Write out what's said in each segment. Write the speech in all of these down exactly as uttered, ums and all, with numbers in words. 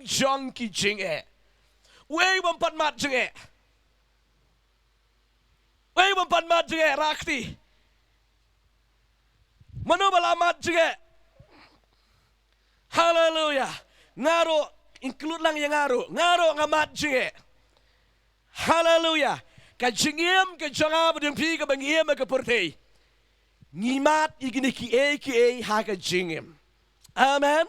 jong ki jingeh. Wei bym pat mad jingeh. Wei bym pat mad jingeh, rah kti. Mano ba la mad jingeh? Haleluya. Nga ruh, include lang ïa nga ruh. Nga ruh nga mad jingeh. Haleluya. Ka jingim ka jong nga bad jong phi kaba ngi im ha ka pyrthei, ngi mad ïa kine kiei kiei ha ka jingim. Amen.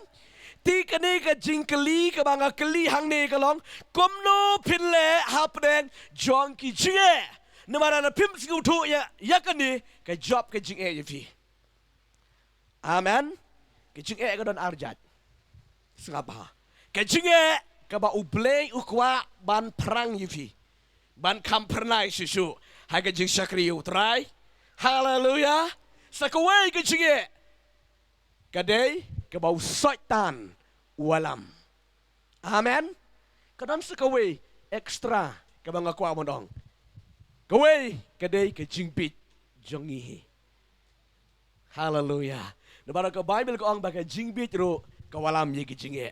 Te kane ka jingkylli kaba nga kylli hangne ka long, kumno phin leh hapdeng jong ki jingeh? Namar lada phim sngewthuh ïa, ïa kane, ka jop ka jingeh ïa phi. Amen. Ka jingeh ka don ar jait. Sngap bha. Ka jingeh kaba U Blei u kwah ban pyrshang ïa phi, ban kham phyrnai shuh shuh ha ka jingshakri ïa U Trai. Haleluya. Sa kawei ka jingeh ka dei kaba u Soitan u wallam. Amen. Ka don sa kawei extra kaba nga kwah ban ong. Kawei ka dei ka jingbieit jong ngi hi. Haleluya. Namar ka Baibl ka ong ba ka jingbieit ruh ka wallam ïa ki jingeh.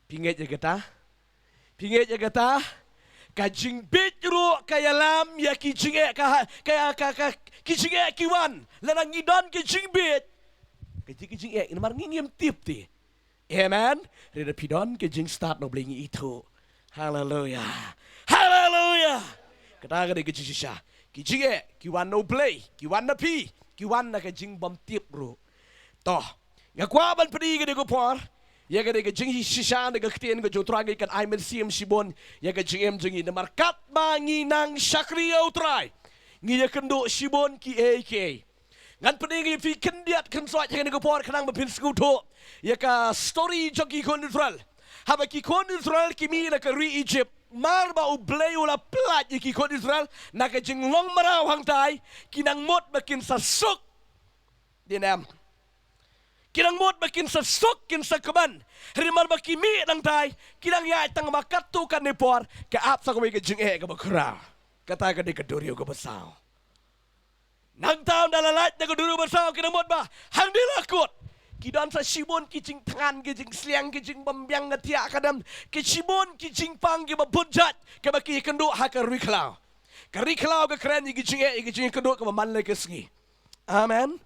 Phi ngeit ïa kata? Phi ngeit ïa kata? Ka jingbieit ruh ka ïalam ïa ki jingeh, ka, ka, ka, ka, ki jingeh ki wan. Lada ngi don ka jingbieit, ka jing, ki jingeh, namar ngi ngim tip te. Amen. Hynrei lada phi don ka jingstad na U Blei ngi ithuh. Haleluya. Haleluya. Kata ka dei ka jingshisha. Ki jingeh ki wan na U Blei, ki wan na phi, ki wan na ka jingbymtip ruh. To, nga kwah ban pyni ka dei ka por ïa ka dei ka jingshisha na ka ktien ka jong U Trai, ngi kan ai mynsiem shibun ïa ka jingim jong ngi. Namar katba ngi nang shakri ïa U Trai, ngi ïakynduh shibun kiei kiei. Ngan pyni ïa phi khyndiat khynsoit ha kane ka por khnang ba phin sngewthuh ïa ka story jong ki khun Israel. Haba ki khun Israel ki mih na ka ri Egypt, mar ba U Blei u la pyllait ïa ki khun Israel na ka jinglong mraw hangtai, ki nang mut ba kin sa suk. Dei ne em? Ki nang mut ba kin sa suk, kin sa kmen. Hynrei mar ba ki mih nangtai, ki nang ïaid tang ba katto katne por ka ap sa kawei ka jingeh kaba khraw. Kata ka dei ka duriaw kaba saw. Nangta ynda la lait na ka duriaw ba saw, ki nang mut ba hangne la kut. Ki don sa shibun ki jingthngan, ki jingsliang, ki jingbymbiang, ka thiah ka dem, ki shibun ki jingpang kiba bun jait kiba ki ïakynduh ha ka ri khlaw. Ka ri khlaw ka kren ïa ki jingeh, ïa ki jingkynduh kaba man la ka sngi. Amen.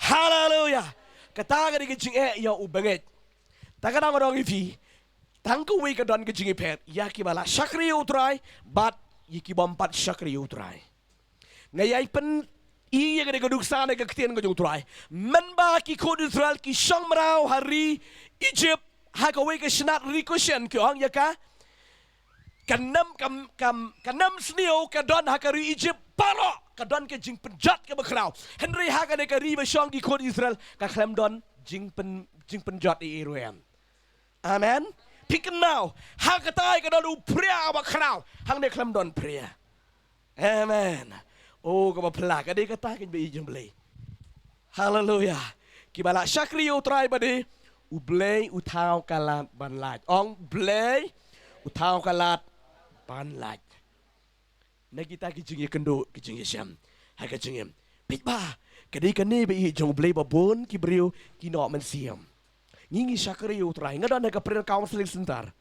Haleluya. Kata ka dei ka jingeh ïa u bangeit. Te ka dang ong ïa phi, tang kawei ka don ka jingïapher ïa kiba la shakri ïa U Trai bad ïa kibym pat shakri ïa U Trai. Nga ïai pyni ïa ka dei ka nuksa na ka ktien ka jong U Trai. Mynba ki khun Israel ki shong mraw ha ri Egypt ha kawei ka shnat ri Goshen, ki ong ïa ka, ka nam, ka, ka, ka nam sniew ka don ha ka ri Egypt baroh, ka don ka jingpynjot kaba khraw. Hynrei ha kane ka ri ba shong ki khun Israel ka khlem don jingpyn, jingpynjot ei ei ruh em. Amen. Phi kynmaw, ha katai ka don u phria ba khraw, hangne khlem don phria. Amen. O, kaba phylla, ka dei kata ka jingbieit jong U Blei. Haleluya. Kiba la shakri ïa U Trai ba dei, U Blei u thaw ka lad ban lait. Ong, U Blei u thaw ka lad ban lait. Na kita ki jingïakynduh, ki jingïashem ha ka jingim. Peit ba ka dei kane ba ïeit jong U Blei ba bun ki briew ki noh mynsiem. Ngi ngi shakri ïa U Trai, nga don ha ka prayer counseling center.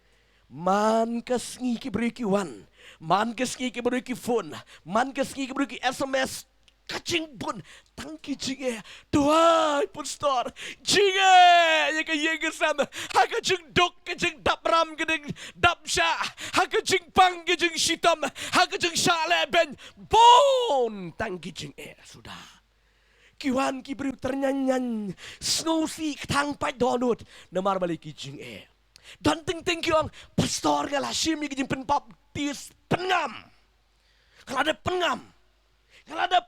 Man ka sngi ki briew ki wan, man ka sngi ki briew ki phone, man ka sngi ki briew ki S M S. Ka jingbun, tang ki jingeh. Duwai, pastor, jingeh ïa ka ïing ka sem, ha ka jingduk, ka jingdap ram, ka jingdap shah, ha ka jingpang, ka jingshitom, ha ka jingshah lehbeiñ. Bun tang ki jingeh suda. Ki wan ki briew tyrñiang ñiang, sngewsih, kthang pait dohnud namar balei? Ki jingeh. Don teng teng ki ong, pastor, nga la shim ïa ka jingpynbaptis, pynngam. Nga la dep pynngam, nga la dep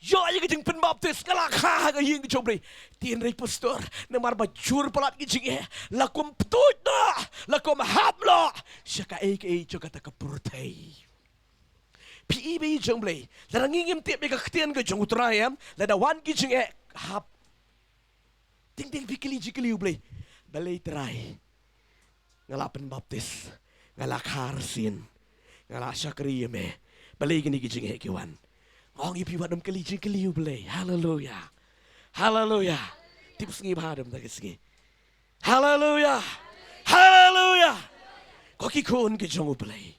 ïoh ïa ka jingpynbaptis, nga la kha ha ka ïing ka jong U Blei. Te hynrei pastor, namar ba jur palat ki jingeh, la kum pyntuid noh, la kum hap noh sha kaei kaei jong kata ka pyrthei. Phi i ba ïeit jong U Blei, lada ngi ngim tip ïa ka ktien ka jong U Trai em, lada wan ki jingeh, hap. Teng teng phi kylli jingkylli U Blei, balei Trai? Nga la pynbaptis, nga la kha arsien, nga la shakri ïa me. Balei kine ki jingeh ki wan? Nga ong ïa phi, wat nym kylli jingkylli U Blei. Haleluya. Haleluya. Tip sngi bha dum da ki sngi. Haleluya. Haleluya. Haleluya. Ko ki khun ki jong U Blei,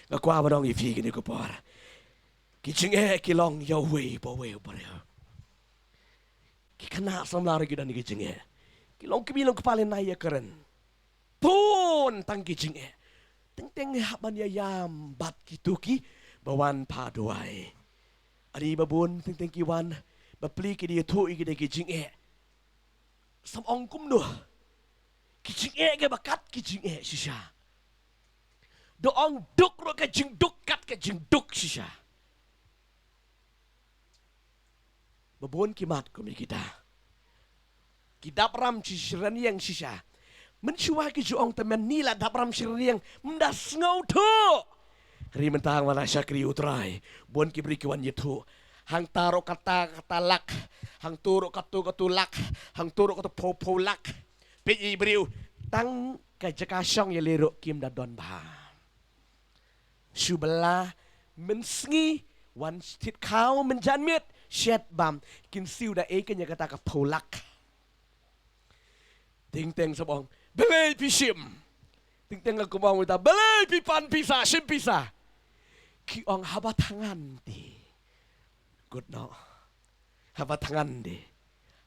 nga kwah ban ong ïa phi kine ki por, ki jingeh ki long ïa uwei pa uwei u briew. Ki khynnah samla ruh ki don ki jingeh. Ki long kmie long kpa lane ïa kren. Bun tang ki jingeh. Teng teng hap ban ïa ïam bad kito kiba wan phah duwai. Ani ba bun teng teng ki wan, ba plie ki da ïathuh ïa ki da ki jingeh. Sam ong kumno? Ki jingeh kiba kat ki jingeh shisha. Da ong duk ruh ka jingduk, kat ka jingduk shisha. Ba bun ki mad kum ïa kita. Ki dap ram shi rynïeng shisha. Mynshuwa ki ju ong te mynne la dap ram shi rynïeng, ym da sngewthuh. Hynrei mynta nga la shakri U Trai, bun ki briew ki wan ïathuh. Hangta ruh kata kata lak, hangto ruh kato kato lak, hangto ruh kato phew phew lak. Peit ïa i briew, tang ka jaka shong ïaleh ruh kim da don bha. Shu bylla mynsngi, wan thied khaw mynjanmiet, shet bam, kin siew da ei kane kata ka phew lak. Teng teng sab ong, balei phi shim? Teng teng la kum ong ita, balei phi pan pisa, shim pisa? Ki ong haba thngan te. Good no. Haba thngan te.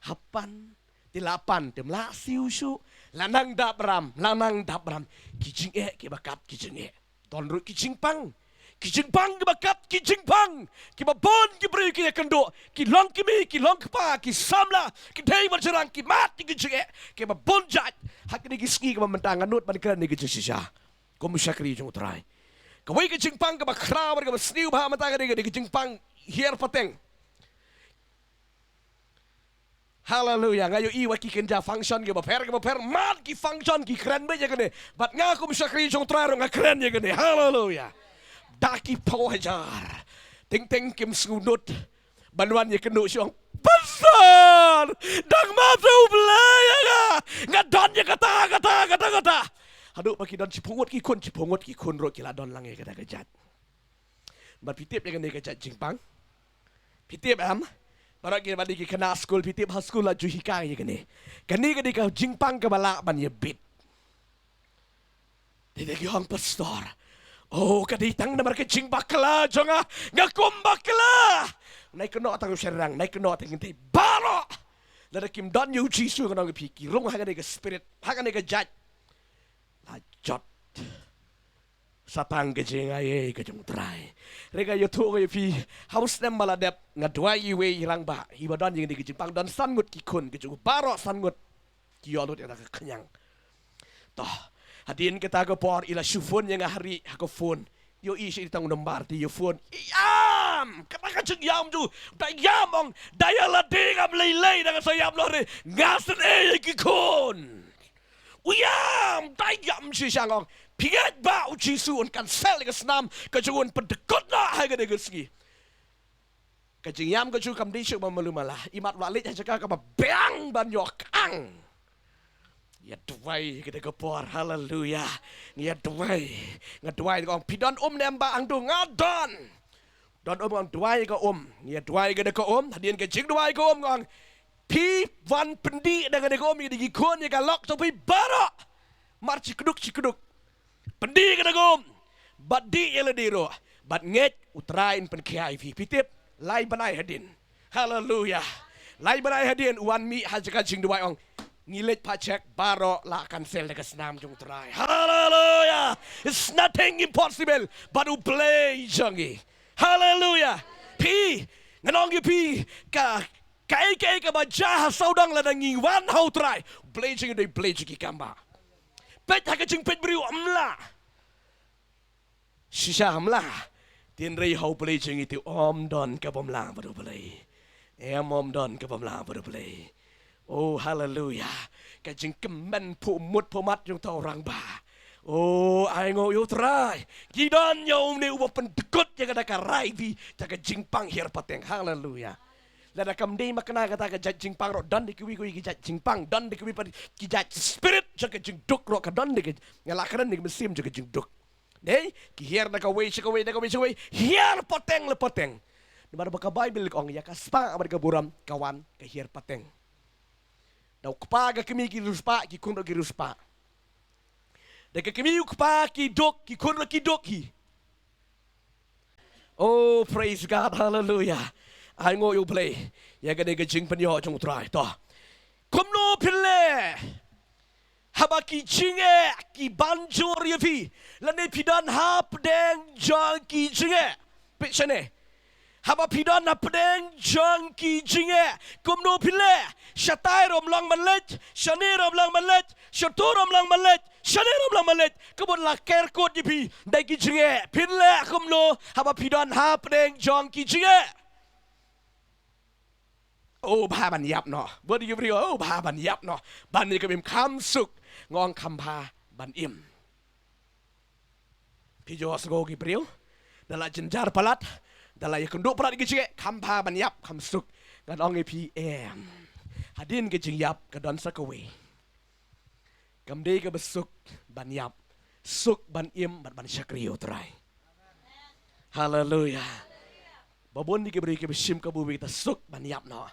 Hap pan te, la pan te, ym lah siew shuh. La nang dap ram, la nang dap ram. Ki jingeh kiba kat ki jingeh. Don ruh ki jingpang. Ki jingpang kiba kat ki jingpang. Kiba bun ki briew ki ïakynduh. Ki long kmie, ki long kpa, ki samla, ki dei marjyrang, ki mad ïa ki jingeh. Kiba bun jait. Ha kine ki sngi kiba mynta nga nud ban kren ïa ki jingshisha. Kum u shakri jong U Trai. Kawei ka jingpang kaba khraw bad kaba sniew bha mynta ka dei ka jingpang hiar pateng. Haleluya. Nga ïohi wa ki kynja function kiba pher kiba pher, mad ki function, ki kren beit ïa kane. Bad nga kum shakri jong U Trai ruh nga kren ïa kane. Haleluya. Da ki phew hajar. Teng teng kim sngewnud ban wan ïakynduh, shong, Pastor, dang map da U Blei ïa nga. Nga don ïa kata kata kata kata. Haduh ba ki don shiphew ngut ki khun, shiphew ngut ki khun ruh ki la don lang ïa kata ka jait. Bad phi tip ïa kane ka jait jingpang? Phi tip em? Baroh kiba dei ki khynnah skul, phi tip ha skul la ju hikai ïa kane. Kane ka dei ka jingpang kaba lah ban ïabit. Te dei ki ong, Pastor, oh, ka dei tang namar ka jingbakla jong nga, nga kum bakla. Nai kynnoh tang u shynrang, nai kynnoh tang kynthei baroh. Lada kim don ïa U Jisu, nga ong ïa phi, ki rung ha kane ka spirit, ha kane ka jait, la jot sa tang ka jingai ka jong U Trai. Hynrei nga ïathuh ïa phi, ha u snem ba la dep, nga duwai ïa iwei i rangbah, iba don ïa kane ka jingpang, don san ngut ki khun ki jong u, baroh san ngut ki ïoh lut ïa ka khñiang. To, hadien kata ka por i la shu phone ïa nga, ha ri ha ka phone. Ïohi shi tang u number te ïa phone. Ïam, kata ka jingïam jong u, da ïam, ong, da ïa lade ngam lei lei da nga sa ïam noh re. Nga sngewthuh ïa ki khun. U ïam, da ïam shisha, ong. Phi ngeit ba U Jisu un cancel ïa ka snam ka jong u, un pyndykut noh ha kane ka sngi. Ka jingïam ka jong u kam dei shuh ba malu mala. I mat u la leit ha jaka kaba biang ban ïoh kang. Ïa duwai ïa kata ka por, haleluya. Ïa duwai, nga duwai, nga ong, phi don um ne em Bah Angdu? Nga don. Don um, nga ong, duwai ïa ka um. Ïa duwai ïa kata ka um, hadien ka jingduwai ïa ka um, nga ong, phi wan pyndih da kata ka um ïa ki khun, ïa ka lok jong phi baroh. Mar shi kduk shi kduk. Pyndih ïa kata ka um. Bad dih ïa lade ruh. Bad ngeit U Trai un pynkhia ïa phi. Phi tip, lai bnai hadien. Haleluya. Lai bnai hadien u wan mih ha jaka jingduwai, ong, ngi leit pha check, baroh la cancel da ka snam jong U Trai. Haleluya. It's nothing impossible bad U Blei jong ngi. Haleluya. Phi, ngan ong ïa phi, ka, kaei kaei kaba jia ha sawdong, lada ngi wan ha U Trai, U Blei jong ngi u dei U Blei jong ki kam bah. Peit ha ka jingpeit briew, ym lah. Shisha ym lah. Hynrei ha U Blei jong ngi te ym don ka bym lah bad U Blei. Em, ym don ka bym lah bad U Blei. Oh, haleluya. Ka jingkmen phuh mut phuh mat jong uta u rangbah. Oh, ai nguh ïa U Trai. Ki don ïa une uba pyndykut ïa kata ka rai phi, ïa ka jingpang hiar pateng. Haleluya. Lada kam dei ma kane kata ka jait jingpang ruh, don dei kiwei kiwei ki jait jingpang, don dei kiwei pat ki jait spirit jong ka jingduk ruh, ka don dei ka, nga la kren dei ka mynsiem jong ka jingduk. Dei, ki hiar na kawei sha kawei, na kawei sha kawei, hiar pateng la pateng. Namar ba ka Baibl ka ong, ïa ka spah bad ka burom ka wan ka hiar pateng. Da u kpa ka kmie ki riewspah, ki khun ruh ki riewspah. Da ka kmie u kpa ki duk, ki khun ruh ki duk hi. Oh, praise God, hallelujah. Ai nguh ïa U Blei ïa kane ka jingpynïoh jong U Trai. To, kumno phin leh haba ki jingeh ki ban jur ïa phi, lane phi don hapdeng jong ki jingeh? Peit shane. Haba phi don hapdeng jong ki jingeh, kumno phin leh? Shatai ruh ym long ban leit, shane ruh ym long ban leit, shato ruh ym long ban leit, shane ruh ym long ban leit. Ka mut la ker kut ïa phi da ki jingeh. Phin leh kumno haba phi don hapdeng jong ki jingeh? Oh, bha ban ïap noh. Bun ki briew, oh, bha ban ïap noh. Ban ïa ka im kham suk. Nga ong kham bha ban im. Phi ju sngew ki briew, da la jynjar palat, da la ïakynduh palat ki jingeh, kham bha ban ïap, kham suk. Ngan ong ïa phi em. Hadien ka jingïap ka don sa kawei. Kam dei kaba suk ban ïap, suk ban im bad ban shakri ïa U Trai. Haleluya. Ba bun ki briew kiba shim kabu ba kita suk ban ïap noh.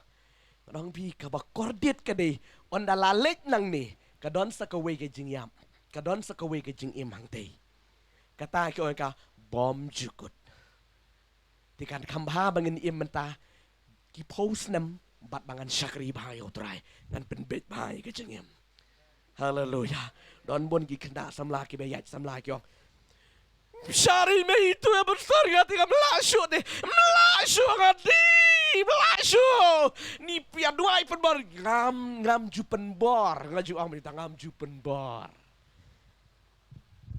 Ngan ong ïa phi kaba kordit ka dei, ynda la leit nangne, ka don sa kawei ka jingïap, ka don sa kawei ka jingim hangtei. Kata ki ong ka bym ju kut. Te kan kham bha ba ngin im mynta ki phew snem bad ba ngan shakri bha ïa U Trai, ngan pynbeit bha ïa ka jingim. Haleluya. Don bun ki khynnah samla kiba ïaid samla ki ong, shari me itu ya besar ngati, ngam lah shuh de. Ngam lah shuh ngati. Ngam lah shuh. Ni pia duwai pynbor. Ngam, ngam ju pynbor. Nga ju ong mynta ngam ju pynbor.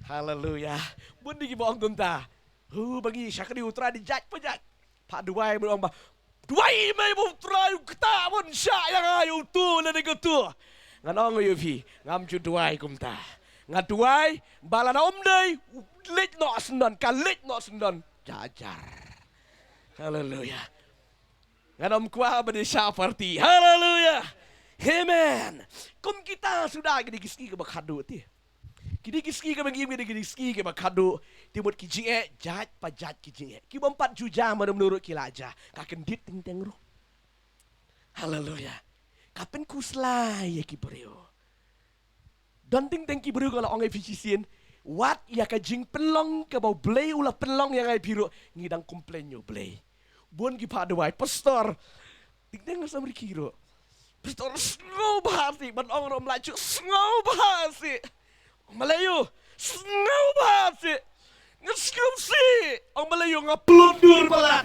Haleluya. Bun di kiba ong kumta. Hu, ba ngi shakri U Trai di jait pa jait. Pha duwai bun ong ba, duwai me ba U Trai u kta bun shah ïa nga ïa utu lane ka tu. Ngan ong ïa phi, ngam ju duwai kumta. Nga duwai ba lada um dei, u leit noh syndon, ka leit noh syndon. Jajar. Haleluya. Ngan ym kwah ban ïa shah party. Haleluya. Amen. Kum kita suda ki dei ki sngi kiba khadduh te. Ki dei ki sngi kiba ngim, ki dei ki sngi kiba khadduh. Te mut ki jingeh jait pa jait ki jingeh. Ki bym pat ju jia, mano mano ruh ki la jia. Ka kyndit teng teng ruh. Haleluya. Ka pynkhuslai ïa ki briew. Don teng teng ki briew, nga la ong ïa phi shisien. Wat ïa ka jingpynlong kaba U Blei u la pynlong ïa nga ïa phi ruh, ngi dang complain ïa U Blei. Bun ki pha duwai, pastor. Teng teng nga samrkhie ruh. Pastor, sngewbha sih, ban ong ruh ym lah shuh, sngewbha sih. Ong balei ïoh, sngewbha sih. Nga sngewsih. Ong balei ïoh, nga plundur palat.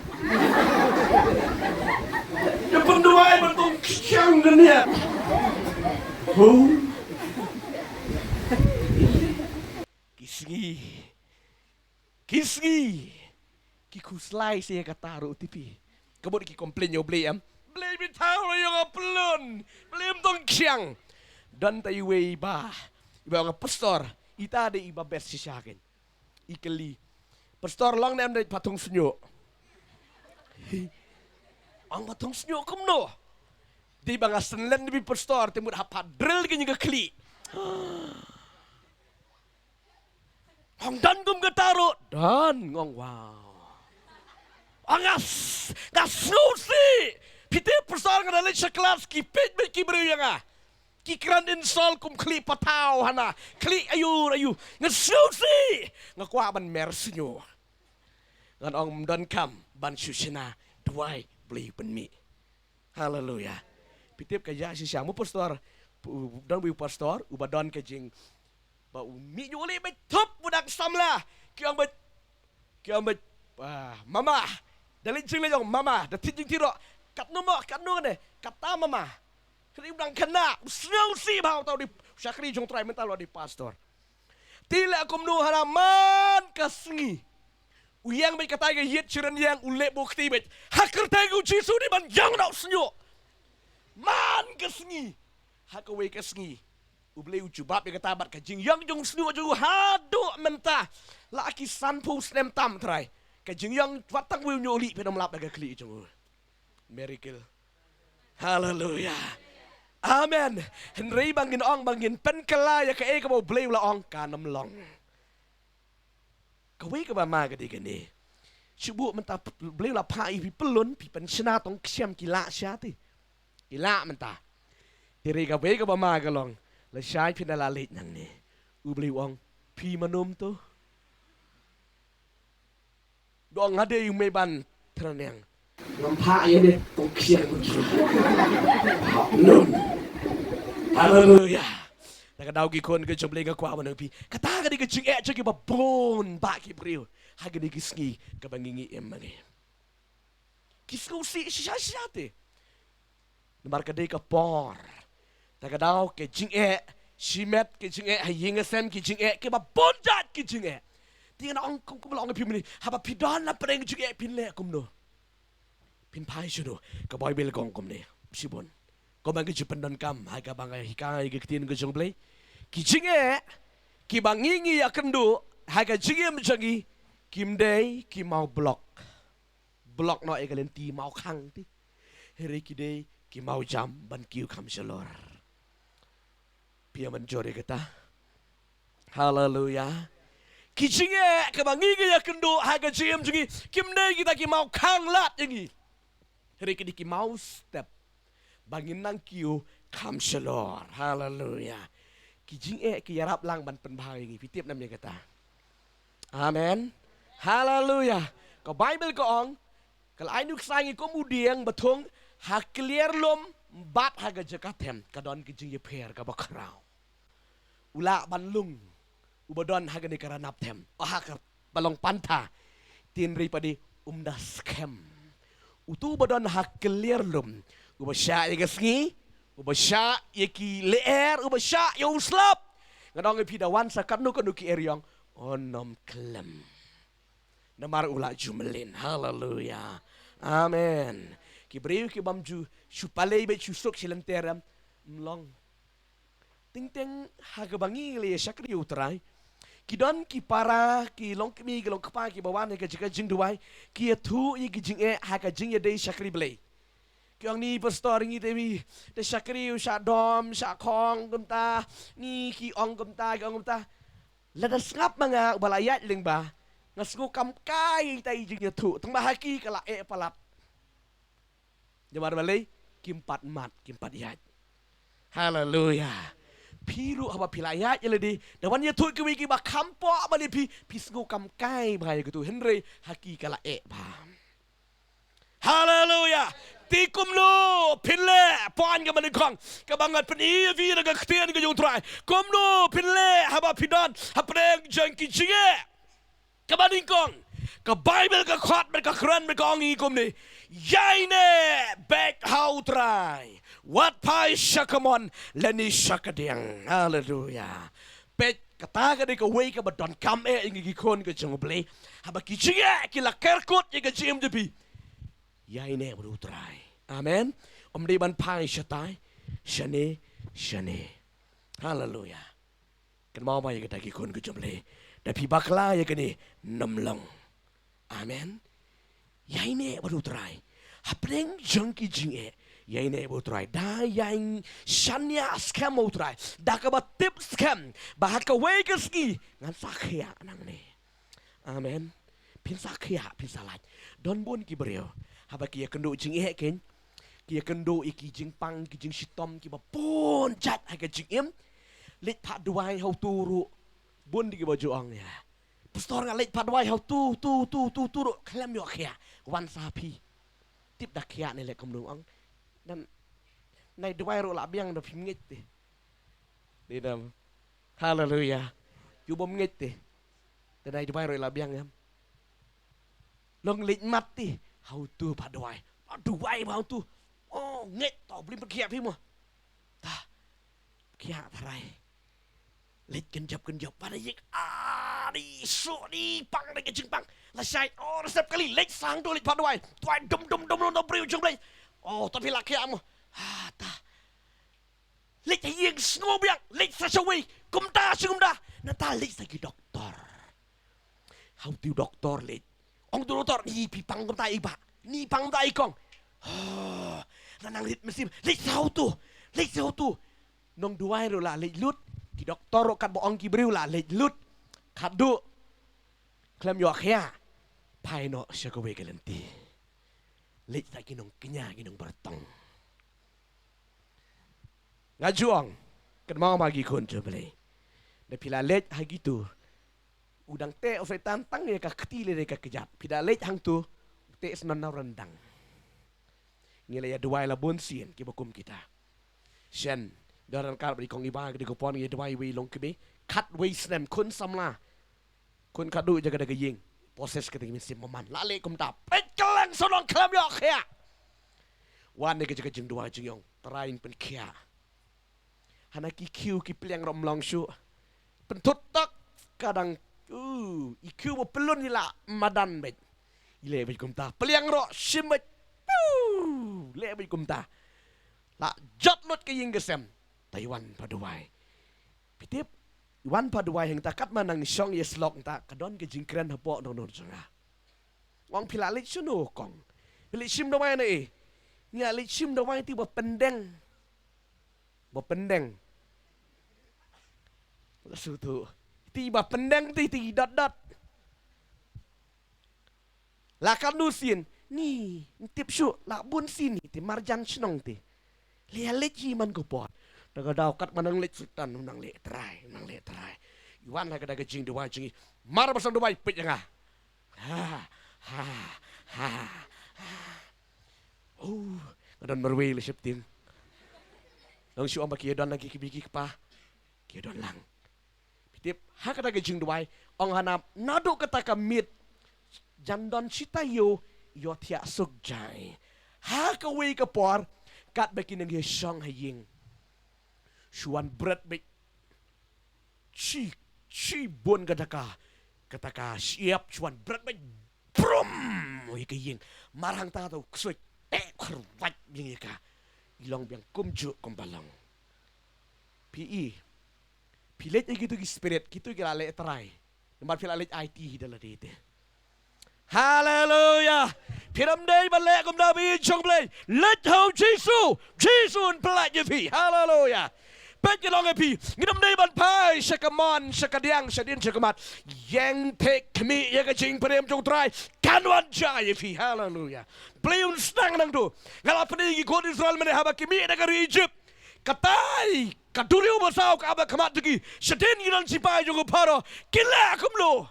Nga pynduwai ban tong kyrkiang kynniat. Ho. Ki sngi. Ki sngi. Ki khuslai sa ïa kata ruh te phi. Ka mut ki complain ïa U Blei em. Blei, bit thaw la ïoh nga plun. Blei, ym tong kyrkiang. Don ta iwei iba, iba ong, pastor, ita dei iba best shisha kein. I kylli, pastor, long ne em dei ba thung shñiuh? Ong ba thung shñiuh kumno? Dei ba nga synlen beit pastor, te mut hap drill ki ïing ka khlieh. Ong don kum kata ruh? Don. Nga ong wow. Ong nga s-, nga sngewsih. Phi tip pastor, nga da leit sha klas, ki peit beit ki briew ïa nga. Ki kren insult kum khlieh pathaw hana. Khlieh aiur aiur. Nga sngewsih. Nga kwah ban mer shñiuh. Ngan ong ym donkam ban shu shna, duwai Blei u pynmih. Haleluya. Phi tip ka ïa shisha mo pastor, u don uwei u pastor uba don ka jing, ba u mih ju leh beit thup u dang samla. Ki ong beit, ki ong beit, ah, mama. Da leit jingleit ong mama, da thied jingthied ruh, katno mo, katno ne, kata mama. Kane u dang khynnah, u sngewsih bha uta u dei u shakri jong U Trai, mynta la dei pastor. Te leh kumno hana man ka sngi, u ïeng beit katai ka ïit shirynïeng, u leh buh kti beit. Ha kyrteng U Jisu, dei ban ïeng noh u shñiuh. Man ka sngi, ha kawei ka sngi, U Blei u jubab ïa kata bad ka jingïeng jong u shñiuh jong u haduh mynta. La ki sanphew snem tam trai. Ka jingïeng wat tang wei u ñiuh lieh phin ym lap da ka khlieh jong u. Miracle. Haleluya. Amen. Hynrei ba ngin ong ba ngin pynkylla ïa kaei kaba U Blei u la ong, kan ym long. Kawei kaba ma ka dei kane. Shu buh mynta, Blei u la phah ïa phi pyllun, phi pynshna tong kshem, ki lah sha te. Ki lah mynta. Te hynrei kawei kaba ma ka long, lashai phin da la leit nangne, U Blei u ong, Phi manum tu. Dong hade yu me ban traneng. Ngam pha ye ne tong kiang. Hapnum. Haleluya. Na ka daw ki khun ka jong Blei nga kwah ban ong phi. Kata ka dei ka jingeh jong ki babun ba ki briew. Ha ka dei ki sngi kaba ngi ngi em ma ngi. Ki sngewsih shisha shisha te. Namar ka dei ka por. Ta ka daw ka jingeh shimet, ka jingeh ha ïing ha sem, ka jingeh kiba bun jait ka jingeh. Te nga ong kum kum la ong phi mynne, haba phi don la pdeng jingeh phin leh kumno? Phin phai shuh noh. Ka Baibl ka ong kumne. Shibun. Kumba ngi ju pyndonkam ha kaba nga hikai ka ktien ka jong Blei. Ki jingeh kiba ngi ngi ïakynduh ha ka jingim jong ngi kim dei ki mawblok. Blok noh ïa ka lynti mawkhang te. Hynrei ki dei ki mawjam ban kiew kham shalor. Phi ïa mynjur ïa kata. Haleluya. Ki jingeh kaba ngi ngi ïakynduh ha ka jingim jong ngi kim dei kita ki mawkhang lad ïa ngi. Hynrei ki dei ki mawstep ba ngin nang kiew kham shalor. Haleluya. Ki jingeh ki ïarap lang ban pynbha ïa ngi. Phi tip nam ïa kata? Amen. Haleluya. Ka Baibl ka ong, ka la ai nuksa ïa ngi kum u dieng ba thung ha kliar lum bad ha ka jaka them ka don ka jingïapher kaba khraw. U lah ban lung uba don ha kane ka ranap them, o ha kaba long pantha. Hynrei pat um da skhem. Utu uba don ha kliar lum, uba shah ïa ka sngi, uba shah ïa ki lyer, uba shah ïa u slap. Nga ong ïa phi da wan sa katno katno ki eriong, un ym khlem. Namar u la ju mlien. Haleluya. Amen. Ki briew ki bym ju shu palei bad shu suk shi lynter em, ym long. Teng teng ha kaba ngi la ïa shakri ïa u Trai, ki don ki para, ki longkmie, ki longkpa, kiba wan ha ka jaka jingduwai, ki ïathuh ïa ki jingeh ha ka jingïadei shakri Blei. Ki ong, ni pastor, ngi te wi da shakri u shah dom shah khong kumta, ngi ki ong kumta, ki ong kumta. Lada sngap ma nga uba la ïaid lyngba, nga sngew kam kai ïa ita i jingïathuh, tang ba ha ki ka la eh palat. Namar balei? Kim pat mad, kim pat ïaid. Haleluya. Phi ruh haba phi la ïaid ïa lade, da wan ïathuh kiwei kiba kham pop ban ïa phi, phi sngew kam kai bha ïa katu, hynrei ha ki ka la eh bha. Haleluya. Te kumno phin leh, pyn ka mane kong kaba ngat pyn ïa phi na ka ktien ka jong u Trai. Kumno phin leh haba phi don hapdeng jong ki jingeh? Kaba nyngkong, ka Baibl ka khot bad ka kren bad ka ong ïa ngi kumne, ïaineh beit ha u Trai, wat phai sha ka mon lane sha ka diang. Haleluya. Peit, kata ka dei kawei kaba donkam eh ïa ngi ki khun ka jong u Blei. Haba ki jingeh ki la ker kut ïa ka jingim jong phi, ïaineh bad u Trai. Amen. Ym dei ban phai shatai shane shane. Haleluya. Kynmaw ba ïa kata ki khun ka jong u Blei, da phi bakla ïa kane, ym long. Amen. Ïaineh bad u Trai hapdeng jong ki jingeh. Ïaineh bad u Trai, da ïaishaniah skhem bad u Trai, da kaba tip skhem ba ha kawei ka sngi ngan sa khiah nangne. Amen. Phin sa khiah, phin sa lait. Don bun ki briew haba ki ïakynduh jingeh kein, ki ïakynduh ïa ki jingpang, ki jingshitom kiba bun jait ha ka jingim. Leit phah duwai ha utu ruh. Bun de kiba ju ong ïa, pastor, nga leit phah duwai ha utu, utu, utu, utu, utu ruh khlem ïoh khiah. Wan sa phi. Tip da khiah ne leh kumno ong. Nai duwai ruh la biang da phim ngeit te. Dei dam. Haleluya. Ïoh bym ngeit te. Da nai duwai ruh la biang em. Long leit mat te ha utu phah duwai. Phah duwai ha utu. O ngeit to, blim pyrkhiah phi mo. Ta khiah tharai. Leit kynjop kynjop, ba da ïeng, a, di suk, di pang, di ka jingpang. Lashai, o, resep kali, leit sa hangto, leit phah duwai. Duwai dum dum dum dum, briew jong Blei. O, to phi la khiah mo. Ha ta. Leit ha ïing, sngew biang, leit sa shawei. Kumta shi kumta. Nangta leit sa ki doktor. Ha utu doktor leit. Ong utu doktor, ni phi pang kumta i bah, ni pang kumta i kong. Ho, la nang rit mynsiem. Leit sa utu, leit sa utu. Nongduwai ruh la leit lut. Ki doktor ruh katba ong ki briew la leit lut. Khatduh khlem ïoh khiah, phai noh sha kawei ka lynti. Leit sa ki nongkñia, ki nongbartong. Nga ju ong, kynmaw ma ki khun jong U Blei. Da phi la leit ha kitu, U dang teh u Soitan tang ïa ka kti lane ka kjat. Phi da leit hangto, u teh snon na u ryndang. Ngi la ïa duwai la bun sien kiba kum kita. Shen, da ryngkat bad i kong i bah, ka dei ka por ngi ïa duwai wei long kmie. Khatwei snem khun samla, khun khadduh jong ka da ka ïing, possess ka dei ka mynsiem bymman. La leh kumta, peit kylleng shnong khlem ïoh khiah. Wan ïa ka jaka jingduwai jingong, Trai pynkhiah. Hana ki khiew ki pliang ruh ym long shuh. Pynthut tak ka dang, uh, i khiew ba pyllun i la madan beit. I leh beit kumta. Pliang ruh shim beit. Piu! Leh beit kumta. La jot lut ka ïing ka sem. Te i wan pat duwai. Phi tip, i wan pat duwai hangta, katba nang shong ïa slok hangta, ka don ka jingkren hapoh dohnud jong nga. U ong, phi la leit shano kong? Phi leit shim dawai na ei? Ngi la leit shim dawai te ba pyndeng. Ba pyndeng. La shu tu. Te ba pyndeng te, te dot dot. La katno sien? Ni, ym tip shuh, la bun sien hi te, marjan shnong te. Leit, leit hi man ka por. Da ka daw katba nang leit Soitan, nang leh trai, nang leh trai. I wan ha ka da ka jingduwai jong i. Mar ba sdang duwai, peit ïa nga. Ha, ha, ha, ha. Oh, nga don marwei la sheptieng. Long shu ong ba ki ïa don lang ki kmie ki kpa. Ki ïa don lang. Phi tip, ha kata ka jingduwai, ong hana, naduh kata ka miet, jan don shi taïew, ïohthiah suk jai. Ha kawei ka por, katba ki nang ïa shong ha ïing, shu wan bret beit. Shi, shibun kata ka, kata ka shyiap, shu wan bret beit. Brum! Ïa ka ïing. Mar hangta u ksuid. Eh, kyrwat biang ïa ka. I long biang kumjuh kumba long. Phi i. Phi leit ïa kitu ki spirit, kitu ki la leh trai. Namar phi la leit aiti hi da lade te. Haleluya. Phim dei ban leh kumta, phi i jong Blei. Leit ha u Jisu. Jisu un pyllait ïa phi. Haleluya. Peit, ka long ïa phi. Ngim dei ban phai sha ka mon, sha ka diang, sha dien, sha ka mat. Ïeng thik khmih ïa ka jingpynim jong u Trai. Kan wan jia ïa phi. Haleluya. Blei un sdang nangtu. Nga la pyni ïa ki khun Israel mynne haba ki mih na ka ri Egypt. Katai ka duriaw basaw ka ap ha khmat jong ki. Shadien ki don shipai jong u Pharaoh. Ki leh kumno?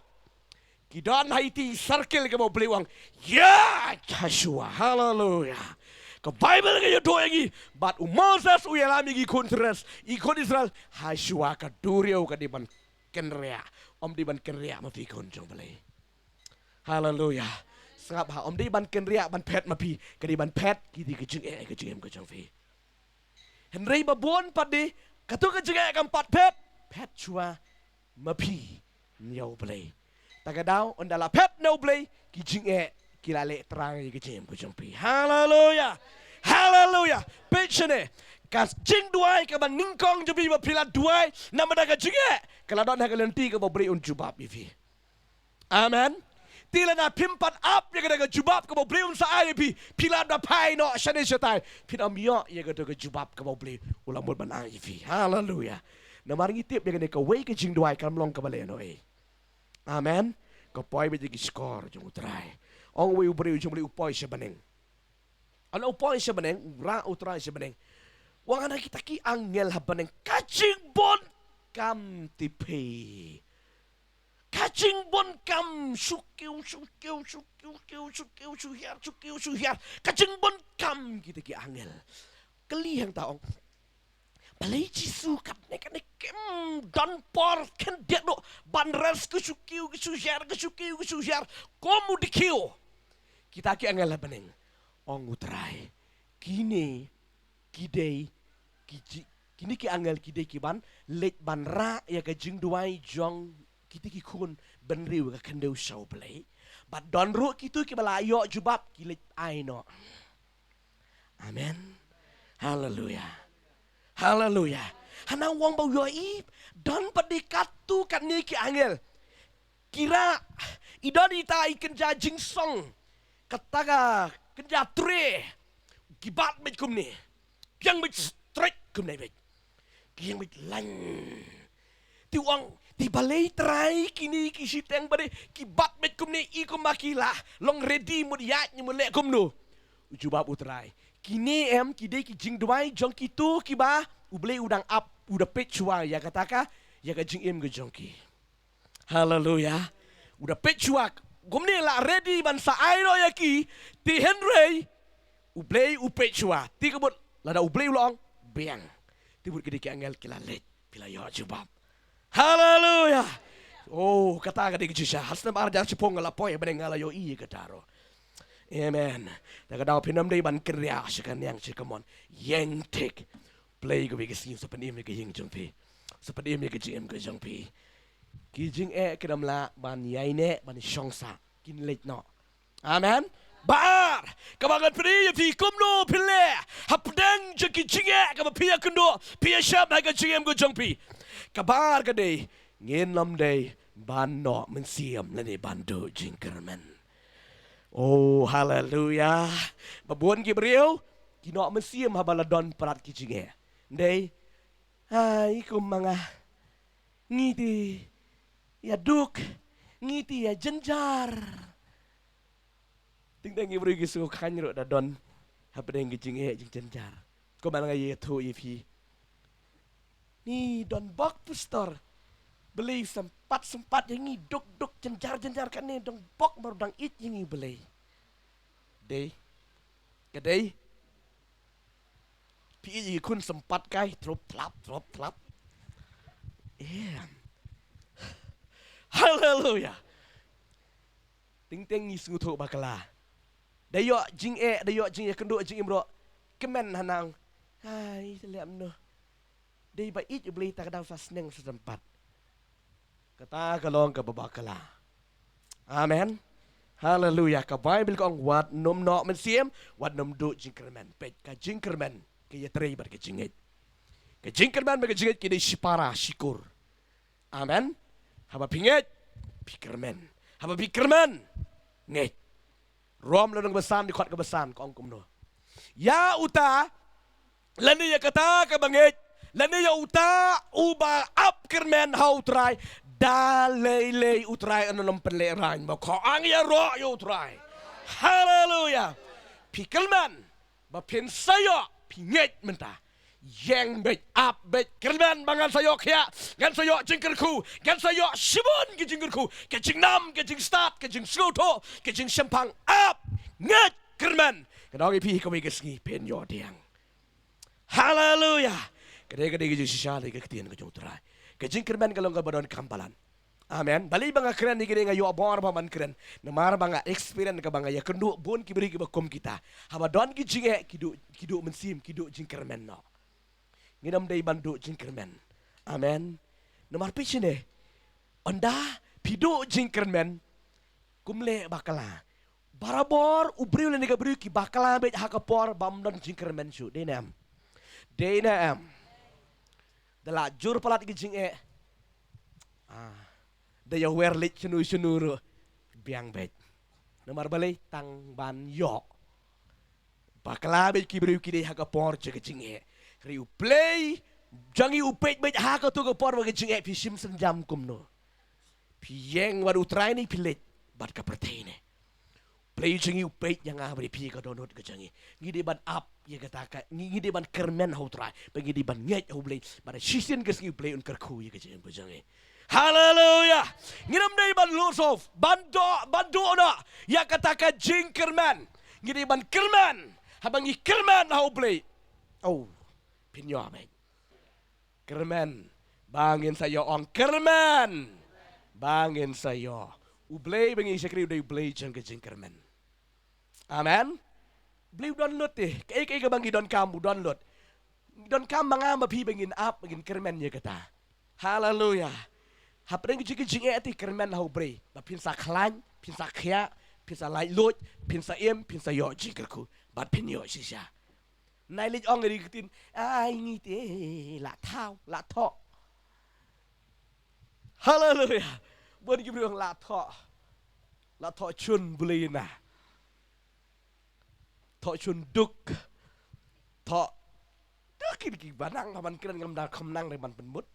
Ki don ha iti i circle kaba U Blei u ong, ïa, Joshua, haleluya. Ka Baibl ka ïathuh ïa ngi, bad u Moses u ïalam ïa ki khun Israel, i khun Israel, ha shuwa ka duriaw ka dei ban kynriah, ym dei ban kynriah ma phi khun jong U Blei. Haleluya. Sngap ha, ym dei ban kynriah ban phet ma phi, ka dei ban phet, ki dei ka jingeh, ka jingim ka jong phi. Hynrei ba bun pat de, kato ka jingeh kam pat phet, phet shuwa ma phi, ïa U Blei. Ta ka daw, ynda la phet na U Blei, ki jingeh, ki la leh trai ïa ka jingim ka jong phi. Haleluya. Haleluya. Peit shane. Ka jingduwai kaba nyngkong jong phi ba phi la duwai, namar da ka jingeh, ka la don ha ka lynti kaba U Blei un jubab ïa phi. Amen. Te lada phim pat ap ïa kata ka jubab kaba U Blei un sa ai ïa phi, phi la da phai noh shane shatai, phin ym ïoh ïa kata ka jubab kaba U Blei u la mut ban ai ïa phi. Haleluya. Namar ngi tip ïa kane kawei ka jingduwai kam long kaba lehnohei. Amen. Ka poi beit ïa ki shkor jong U Trai. Ong uwei u briew jong U Blei u poi sha bneng. Ynda u poi sha bneng, u rah U Trai sha bneng. U ong na kita ki angel ha bneng, ka jingbun kam tiphi. Ka jingbun kam shu kiew, shu kiew, shu kiew, kiew, shu kiew, shu hiar, shu kiew, shu hiar. Ka jingbun kam kita ki angel. Kylli hangta, ong, balei Jisu katne katne kim don por khyndiat noh ban rest, ka shu kiew, ka shu hiar, ka shu kiew, ka shu hiar. Kum u dkhiew. Kita ki angel ha bneng. Ong U Trai, kine ki dei, ki ji-, kine ki angel ki dei ki ban leit ban rah ïa ka jingduwai jong kita ki khun bynriew ka khyndew sha U Blei. Bad don ruh kito kiba la ïoh jubab, ki leit ai noh. Amen. Haleluya. Haleluya. Hana u ong ba u ïohi, don pat de katto katne ki angel. Ki rah, i don ita i kynja jingsong. Kata ka kynja tre. Ki bat beit kumne. Biang beit straight kumne beit. Ki ïeng beit lain. Te u ong, te balei Trai kine ki shiteng ba dei ki bat beit kumne, i kumba ki la long ready mut ïaid ne mut leh kumno. U jubab U Trai, kine em ki dei ki jingduwai jong kito kiba U Blei u dang ap, u da peit shuwa ïa kata ka, ïa ka jingim ka jong ki. Haleluya. U da peit shuwa kumne la ready ban sa ai noh ïa ki. Te hynrei U Blei u peit shuwa. Te ka mut lada U Blei u la ong biang, te mut ki dei ki angel ki la leit, phi la ïoh jubab. Haleluya. Oh, kata ka dei ka jingshisha. Ha snem ar hajar shiphew nga la poi ha bneng, nga la ïohi ïa kata ruh. Amen. Te ka daw phin ym dei ban kynriah sha ka niang sha ka mon. Ïeng thik. Blei kawei ka sngi sa pynim ïa ka ïing jong phi. Sa pynim ïa ka jingim ka jong phi. Ki jingeh kim lah ban ïaineh ban shong sah. Kin leit noh. Amen. Ba ar, kaba ngan pyni ïa phi kumno phin leh hapdeng jong ki jingeh kaba phi ïakynduh, phi ïashem ha ka jingim ka jong phi. Kaba ar ka dei, ngin ym dei ban noh mynsiem lane ban duh jingkyrmen. Oh, haleluya. Ba bun ki briew ki noh mynsiem haba la don palat ki jingeh. Dei, ai, kum ma nga, ngi te ïa duk, ngi te ïa jynjar. Teng teng ki briew ki sngewkhlaiñ ruh da don hapdeng ki jingeh jingjynjar. Kumba nga ïathuh ïa phi, ngi don bok pastor, Blei sympat sympat ïa ngi, duk duk jynjar jynjar kane, don bok mar dang ïeit ïa ngi Blei. Dei, ka dei. Phi ïeit ïa ki khun sympat kai, trup tlap trup tlap. Em. Haleluya. Teng teng ngi sngewthuh bakla. Da ïoh jingeh, da ïoh jingeh, kynduh jingim ruh, kmen hanang. Ai, te leh kumno. Dei ba ïeit U Blei ta ka daw sa sneng sa sympat. Kata ka long kaba bakla. Amen. Haleluya. Ka Baibl ka ong, wat nym noh mynsiem, wat nym duh jingkyrmen. Peit, ka jingkyrmen ka ïatrei bad ka jingngeit. Ka jingkyrmen bad ka jingngeit ki dei shipara shikur. Amen. Haba phi ngeit, phi kyrmen. Haba phi kyrmen, ngeit. Rom lynnong kaba san, dkhot kaba san, ka ong kumno? Ïa uta, lane ïa kata kaba ngeit, lane ïa uta uba ap kyrmen ha U Trai, da lei lei U Trai un ym pynlehraiñ. Ba khot ang ïaroh ïa U Trai. Haleluya. Phi kyrmen ba phin sa ïoh, phi ngeit mynta. Ïeng beit, ap beit, kyrmen ba ngan sa ïoh khiah, ngan sa ïoh jingkyrkhu, ngan sa ïoh shibun ki jingkyrkhu, ki jingnam, ki jingstad, ki jingsngewthuh, ki jingshemphang. Ap, ngeit, kyrmen. Nga ong ïa phi, kawei ka sngi phin ïoh diang. Haleluya. Ka dei, ka dei ka jingshisha, ka dei ka ktien ka jong U Trai. Ka jingkyrmen ka long kaba donkam palat. Amen. Balei ba nga kren ïa kine, nga ïoh bor ba ngan kren. Namar ba nga experience, kaba nga ïakynduh bun ki briew kiba kum kita. Haba don ki jingeh, ki duh, ki duh mynsiem, ki duh jingkyrmen noh. Ngin ym dei ban duh jingkyrmen. Amen. Namar phi shane, ynda phi duh jingkyrmen, kum leh bakla. Barabor u briew lane ka briew ki bakla beit ha ka por bym don jingkyrmen shuh. Dei ne em? Dei ne em? Da la jur palat ki jingeh, ah, da ïawer leit shano shano ruh, biang beit. Namar balei? Tang ban ïoh. Bakla beit ki briew ki dei ha ka por jong ka jingeh. Hynrei U Blei jong ngi u peit beit ha kato ka por ba ka jingeh, phi shim sienjam kumno. Phi ïeng bad U Trai ne phi leit bad ka pyrthei ne? U Blei jong ngi u peit ïa nga bad ïa phi, ka dohnud ka jong ngi. Ngi dei ban ap ïa kata ka, ngi, ngi dei ban kyrmen ha U Trai, ba ngi dei ban ngeit ha U Blei, ba da shisien ka sngi U Blei un kyrkhu ïa ka jingim ka jong ngi. Haleluya. Ngin ym dei ban lose hope, ban duh, ban duh noh ïa kata ka jingkyrmen. Ngi dei ban kyrmen. Haba ngi kyrmen ha U Blei, oh, phin ïoh beit. Kyrmen ba ngin sa ïoh, ong, kyrmen ba ngin sa ïoh. U Blei ba ngi shakri u dei U Blei jong ka jingkyrmen. Amen. U Blei u don lut te. Kaei kaei kaba ngi donkam u don lut. Donkam ma nga ma phi ba ngin ap, ba ngin kyrmen ïa kata. Haleluya. Hapdeng ka jingeh te kyrmen ha U Blei ba phin sa khlaiñ, phin sa khiah, phin sa laitluid, phin sa im, phin sa ïoh jingkyrkhu bad phin ïoh shisha. Nai leit ong ri ktien, ai ngi te la thaw, la thoh. Haleluya. Bun ki briew ong la thoh. La thoh chun Blei na. Thoh chun duk. Thoh duk, ki, kiba nang ha ban kren, ngam da kham nang re ban pynmut.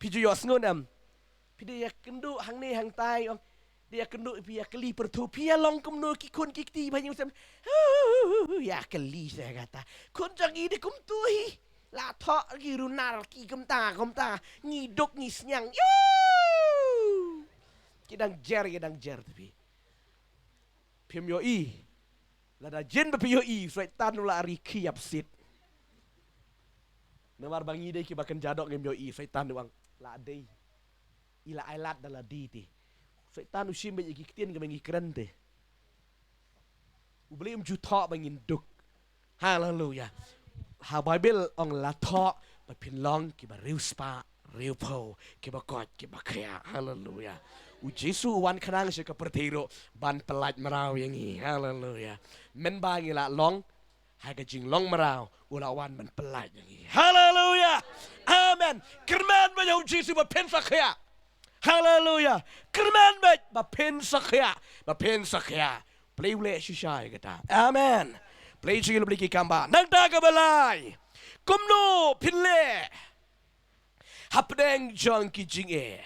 Phi ju ïohsngew ne em? Phi dei ïakynduh hangne hangtai, ong. Dei ïakynduh, phi ïakylli pyrthuh, phi ïa long kumno ki khun ki kti ba ngi sem. Ïakylli sa kata. Khun jong ngi dei kumto hi. La thoh ki runar ki kumta kumta. Ngi duk ngi sniang. Ïa ki dang jer, ki dang jer te phi. Phim ïohi. Lada jin ba phi ïohi, Soitan u la ri khiap sit. Namar ba ngi dei kiba kynja doh ngim ïohi, Soitan u ong la dei. I la ai lad da la dei te. Soitan u shim beit ïa ki ktien kiba ngi kren te. U Blei um ju thoh ba ngin duk. Haleluya. Ha Baibl ong la thoh ba phin long kiba riewspah, riewphew, kiba koit, kiba khiah. Haleluya. U Jisu u wan khnang sha ka pyrthei ruh ban pyllait mraw ïa ngi. Haleluya. Mynba ngi la long ha ka jinglong mraw, u la wan ban pyllait ïa ngi. Haleluya. Amen. Kyrmen beit ïa u Jisu ba phin sa khiah. Haleluya. Kyrmen beit ba phin sa khiah, ba phin sa khiah. Plie u leh shisha ïa kata. Amen. Plie shisha, plie ki kamba. Nangta kaba lai. Kumno phin leh hapdeng jong ki jingeh?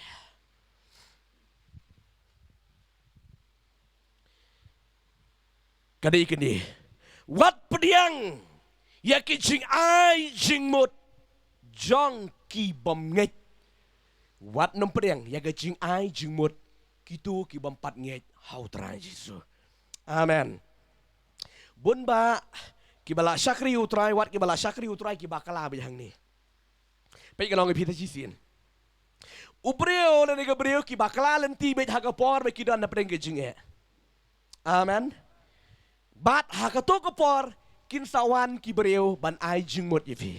Ka dei kane. Wat pdiang ïa ki jingai jingmut jong ki bym ngeit. Wat nym pdiang ïa ki jingai jingmut kito ki bym pat ngeit ha u Trai Jisu. Amen. Bun bah kiba la shakri u Trai, wat kiba la shakri u Trai ki bakla beit hangne. Peit ka long ïa phi ta shisien. U briew lane ka briew ki bakla lynti beit ha ka por ba ki don hapdeng ka jingeh. Amen. Bad ha kato ka por kin sa wan ki briew ban ai jingmut ïa phi.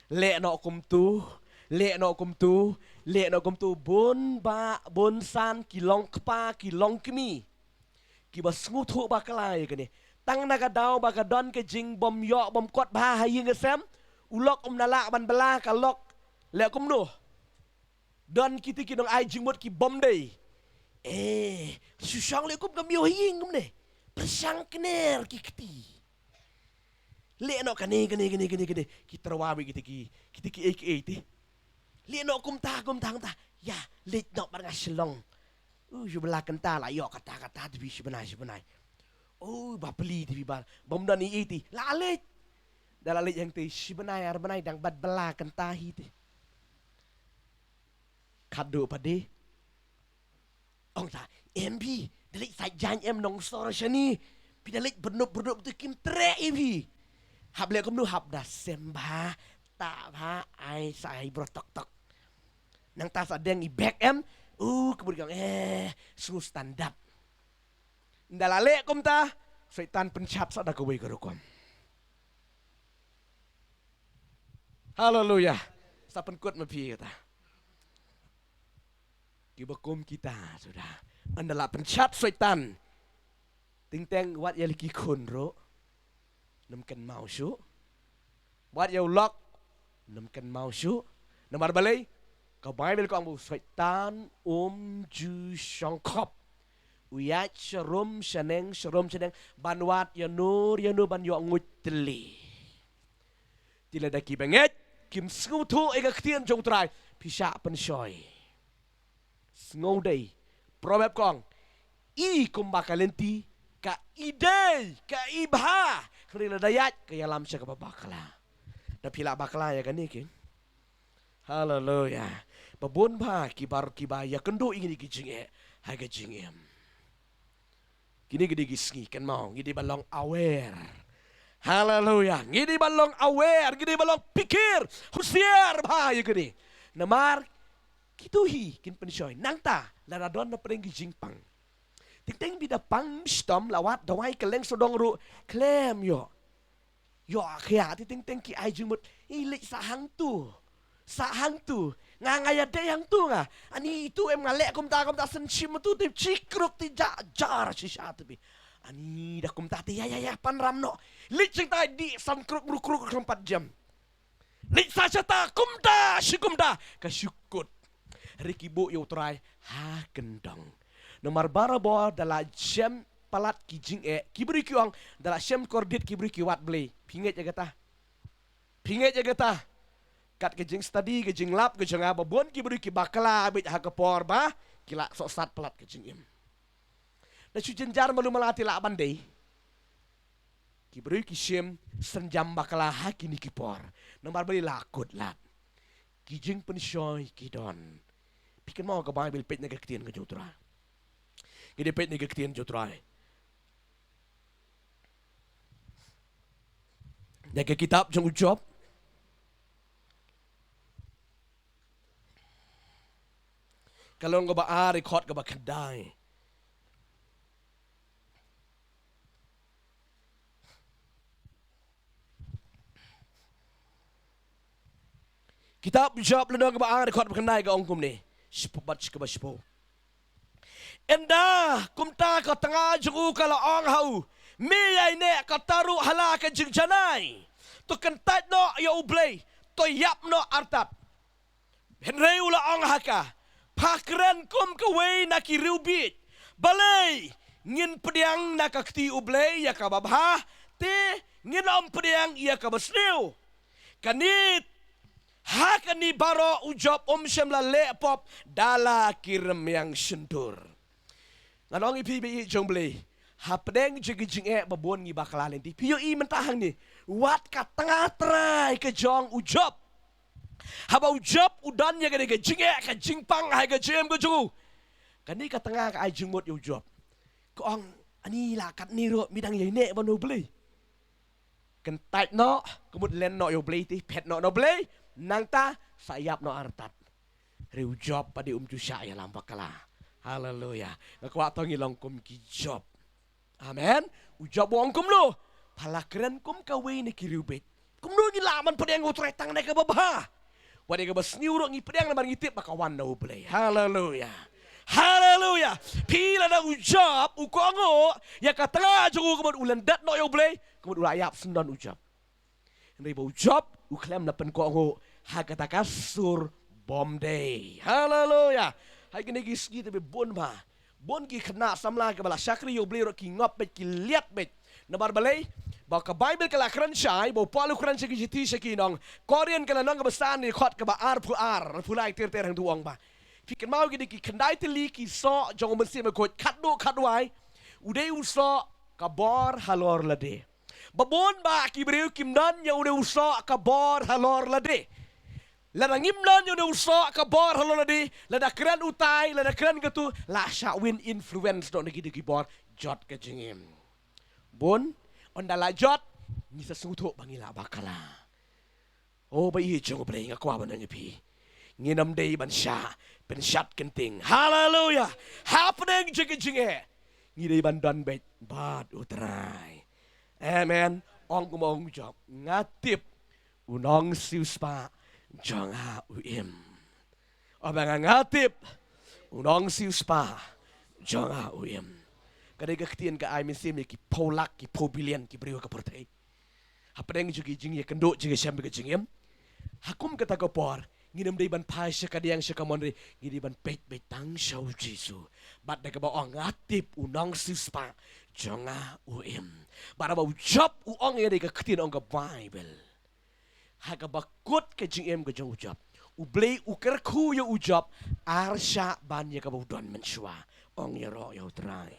Leh noh kumto, leh noh kumto, leh noh kumto, bun bah bun san ki long kpa ki long kmie kiba sngewthuh bakla ïa kane. Tang na ka daw ba ka don ka jingbymïoh bymkot bha ha ïing ha sem, u lok um da lah ban bylla ka lok. Leh kumno? Don kiti ki nong ai jingmut ki bym dei. Eh, shu shong leh kum ka miaw ha ïing kumne. Pyrshang kner ki kti. Leh noh kane, kane, kane, kane, kane. Ki tyrwa beit kiti ki, kiti ki ei ki ei te. Leh noh kumta, kumta, kumta. Ïa, leit noh bad nga sha long. Uh, shu bylla kynta la ïoh kata, kata te phi, shi bnai, shi bnai. Oh, ba plie te phi ba, bym don ei ei te. La leit. Da la leit hangtei shi bnai ar bnai dang bat bylla kynta hi te. Khatduh pat de. Ong ta, em phi, da leit sait jaiñ em nong sor shane. Phi da leit byrdup byrdup te kim treh ïa phi. Hap leh kumno, hap da sem bha, tah bha, ai sa ai bro tok tok. Nangta sa deng i bek em, u kbur kong eh, sngew standard. Nda la leh kumta, Soitan pynshad sa da kawei ka rukom. Haleluya. Sa pynkut ma phi kata. Kiba kum kita suda. Ynda la pynshad Soitan. Teng teng wat ïa la ki khun ruh. Nym kynmaw shuh. Wat ïa u lok. Nym kynmaw shuh. Namar balei? Ka Baibl ka ong ba u Soitan um ju shongkop. U ïaid sharum shaneng, sharum shaneng. Ban wad ïa no, ïa no ban ïoh nguid tylli. Te lada kiba ngeit kim sngewthuh ïa ka ktien jong u Trai, phi shah pynshoi. Sngewdei. Proverb ka ong, i kumba ka lynti, ka i dei, ka i bha. Hynrei lada ïaid ka ïalam sha kaba bakla. Da phi lah bakla ïa kane ki. Haleluya. Ba bun bha kiba, kiba ïakynduh ïa kine ki jingeh ha ka jingim. Kine ki dei ki sngi, kynmaw, ngi dei ban long aware. Haleluya. Ngi dei ban long aware, ngi dei ban long phikir, husiar bha ïa kine. Namar kito hi kin pynshoi. Nangta lada don na pdeng ki jingpang. Teng teng phi da pang shitom, la wad dawai kylleng sawdong ruh, khlem ïoh. Ïoh khia, te teng teng ki ai jingmut. I leit sah hangto. Sah hangto. Nga, nga ïadei hangto nga. Ani itu em, nga leh kumta kumta, shen shim tu te shi kruk te ja jar shisha te phi. Ani da kumta te ïa ïa ïa pan ram noh. Leit shata dih san kruk, ru kruk, ru kruk, pat jem. Leit sah shata kumta shi kumta, ka shu kut. Hynrei ki buh ïa u Trai ha kyndong. Namar barabor da la shem palat ki jingeh, ki briew ki ong, da la shem kordit ki briew ki wad Blei. Phi ngeit ïa kata? Phi ngeit ïa kata? Kat ka jingstudy, ka jinglap, ka jong nga, ba bun ki briew ki bakla beit ha ka por ba ki la sohsat palat ka jingim. Da shu jynjar malu mala te lah ban dei. Ki briew ki shim synjam bakla ha kine ki por. Namar balei? La kut lad. Ki jingpynshoi ki don. Phi kynmaw ka Baibl, peit na ka ktien ka jong u Trai. Ngi dei peit na ka ktien jong U Trai. Na ka kitab jong u Job, ka lynnong kaba ar, dkhot kaba khyndai. Kitab Job lynnong kaba ar, dkhot ba khyndai ka ong kumne. Shiphew, bad kaba shiphew. Ynda kumta ka tnga jong u ka la ong ha u, me ïaineh katta ruh ha la ka jingjanai. To kyntait noh ïa U Blei, to ïap noh artat. Hynrei u la ong ha ka, pha kren kum kawei na ki riewbieit. Balei ngin pdiang na ka kti U Blei ïa kaba bha, te ngin ym pdiang ïa kaba sniew? Kane, ha kane baroh u Job um shym la leh pop da la ki rmiang shyntur. Ngan ong ïa phi ba ïeit jong U Blei, hapdeng jong ki jingeh ba bun ngi bakla lynti. Phi ïohi mynta hangne, wat ka tnga trai ka jong u Job. Haba u Job u don ïa kane ka jingeh, ka jingpang ha ka jingim ka jong u, kane ka tnga ka ai jingmut ïa u Job. Ka ong, ani la katne ruh me dang ïaineh ban U Blei. Kyntait noh, ka mut len noh ïa U Blei te, phet noh na U Blei, nangta sa ïap noh artat. Hynrei u Job pat um ju shah ïalam bakla. Haleluya. Nga kwah to ngi long kum ki Job. Amen. U Job u ong kumno? Pha la kren kum kawei na ki riewbieit. Kumno ngin lah ban pdiang ïa U Trai tang na kaba bha? Wat ïa kaba sniew ruh ngi pdiang namar ngi tip ba ka wan na U Blei. Haleluya. Haleluya. Phi lada u Job u kohnguh ïa ka tnga jong u, ka mut u lyndet noh ïa U Blei, ka mut u la ïap syndon u Job. Hynrei ba u Job u khlem la pynkohnguh ha kata ka sur bymdei. Haleluya. Ha kine ki sngi te ba bun ba, bun ki khynnah samla kiba la shakri ïa U Blei ruh ki ngop beit, ki liat beit. Namar balei? Ba ka Baibl ka la kren shai, ba u Paul u kren sha ki shithi sha ki nong Korinth, ka lynnong kaba san, dkhot kaba arphew ar, arphew lai ter ter, hangto u ong ba, phi kynmaw, ki dei ki khyndai tylli ki soh jong U Mynsiem Bakhuid, khatduh khatwai. U dei u soh ka bor halor lade. Ba bun ba ki briew kim don ïa une u soh ka bor halor lade. Lada ngim don ïa une u soh ka bor halor lade, lada kren utai, lada kren katu, la shah win influence noh na ki dei ki bor jot ka jingim. Bun, ynda la jot, ngi sa sngewthuh ba ngi la bakla. O ba ïeit jong U Blei, nga kwah ban ong ïa phi, ngin ym dei ban shah pynshad kynting. Haleluya. Hapdeng jong ka jingeh, ngi dei ban don beit bad U Trai. Amen. Ong kumba ong u Job, nga tip u nongsiewspah jong nga u im. O ba nga, nga tip u nongsiewspah jong nga u im. Ka dei ka ktien ka ai mynsiem ïa ki phew lak, ki phew billion ki briew ha ka pyrthei. Hapdeng jong ki jingïakynduh, jingïashem bad ka jingim, ha kum kata ka por, ngin ym dei ban phai sha kadiang sha kamon, hynrei ngi dei ban peit beit tang sha u Jisu. Bad da kaba ong, nga tip u nongsiewspah jong nga u im. Bad haba u Job u ong ïa kane ka ktien, ong ka Baibl, ha kaba kut ka jingim ka jong u Job, U Blei u kyrkhu ïa u Job arshah ban ïa kaba u don mynshuwa. Ong ïaroh ïa U Trai.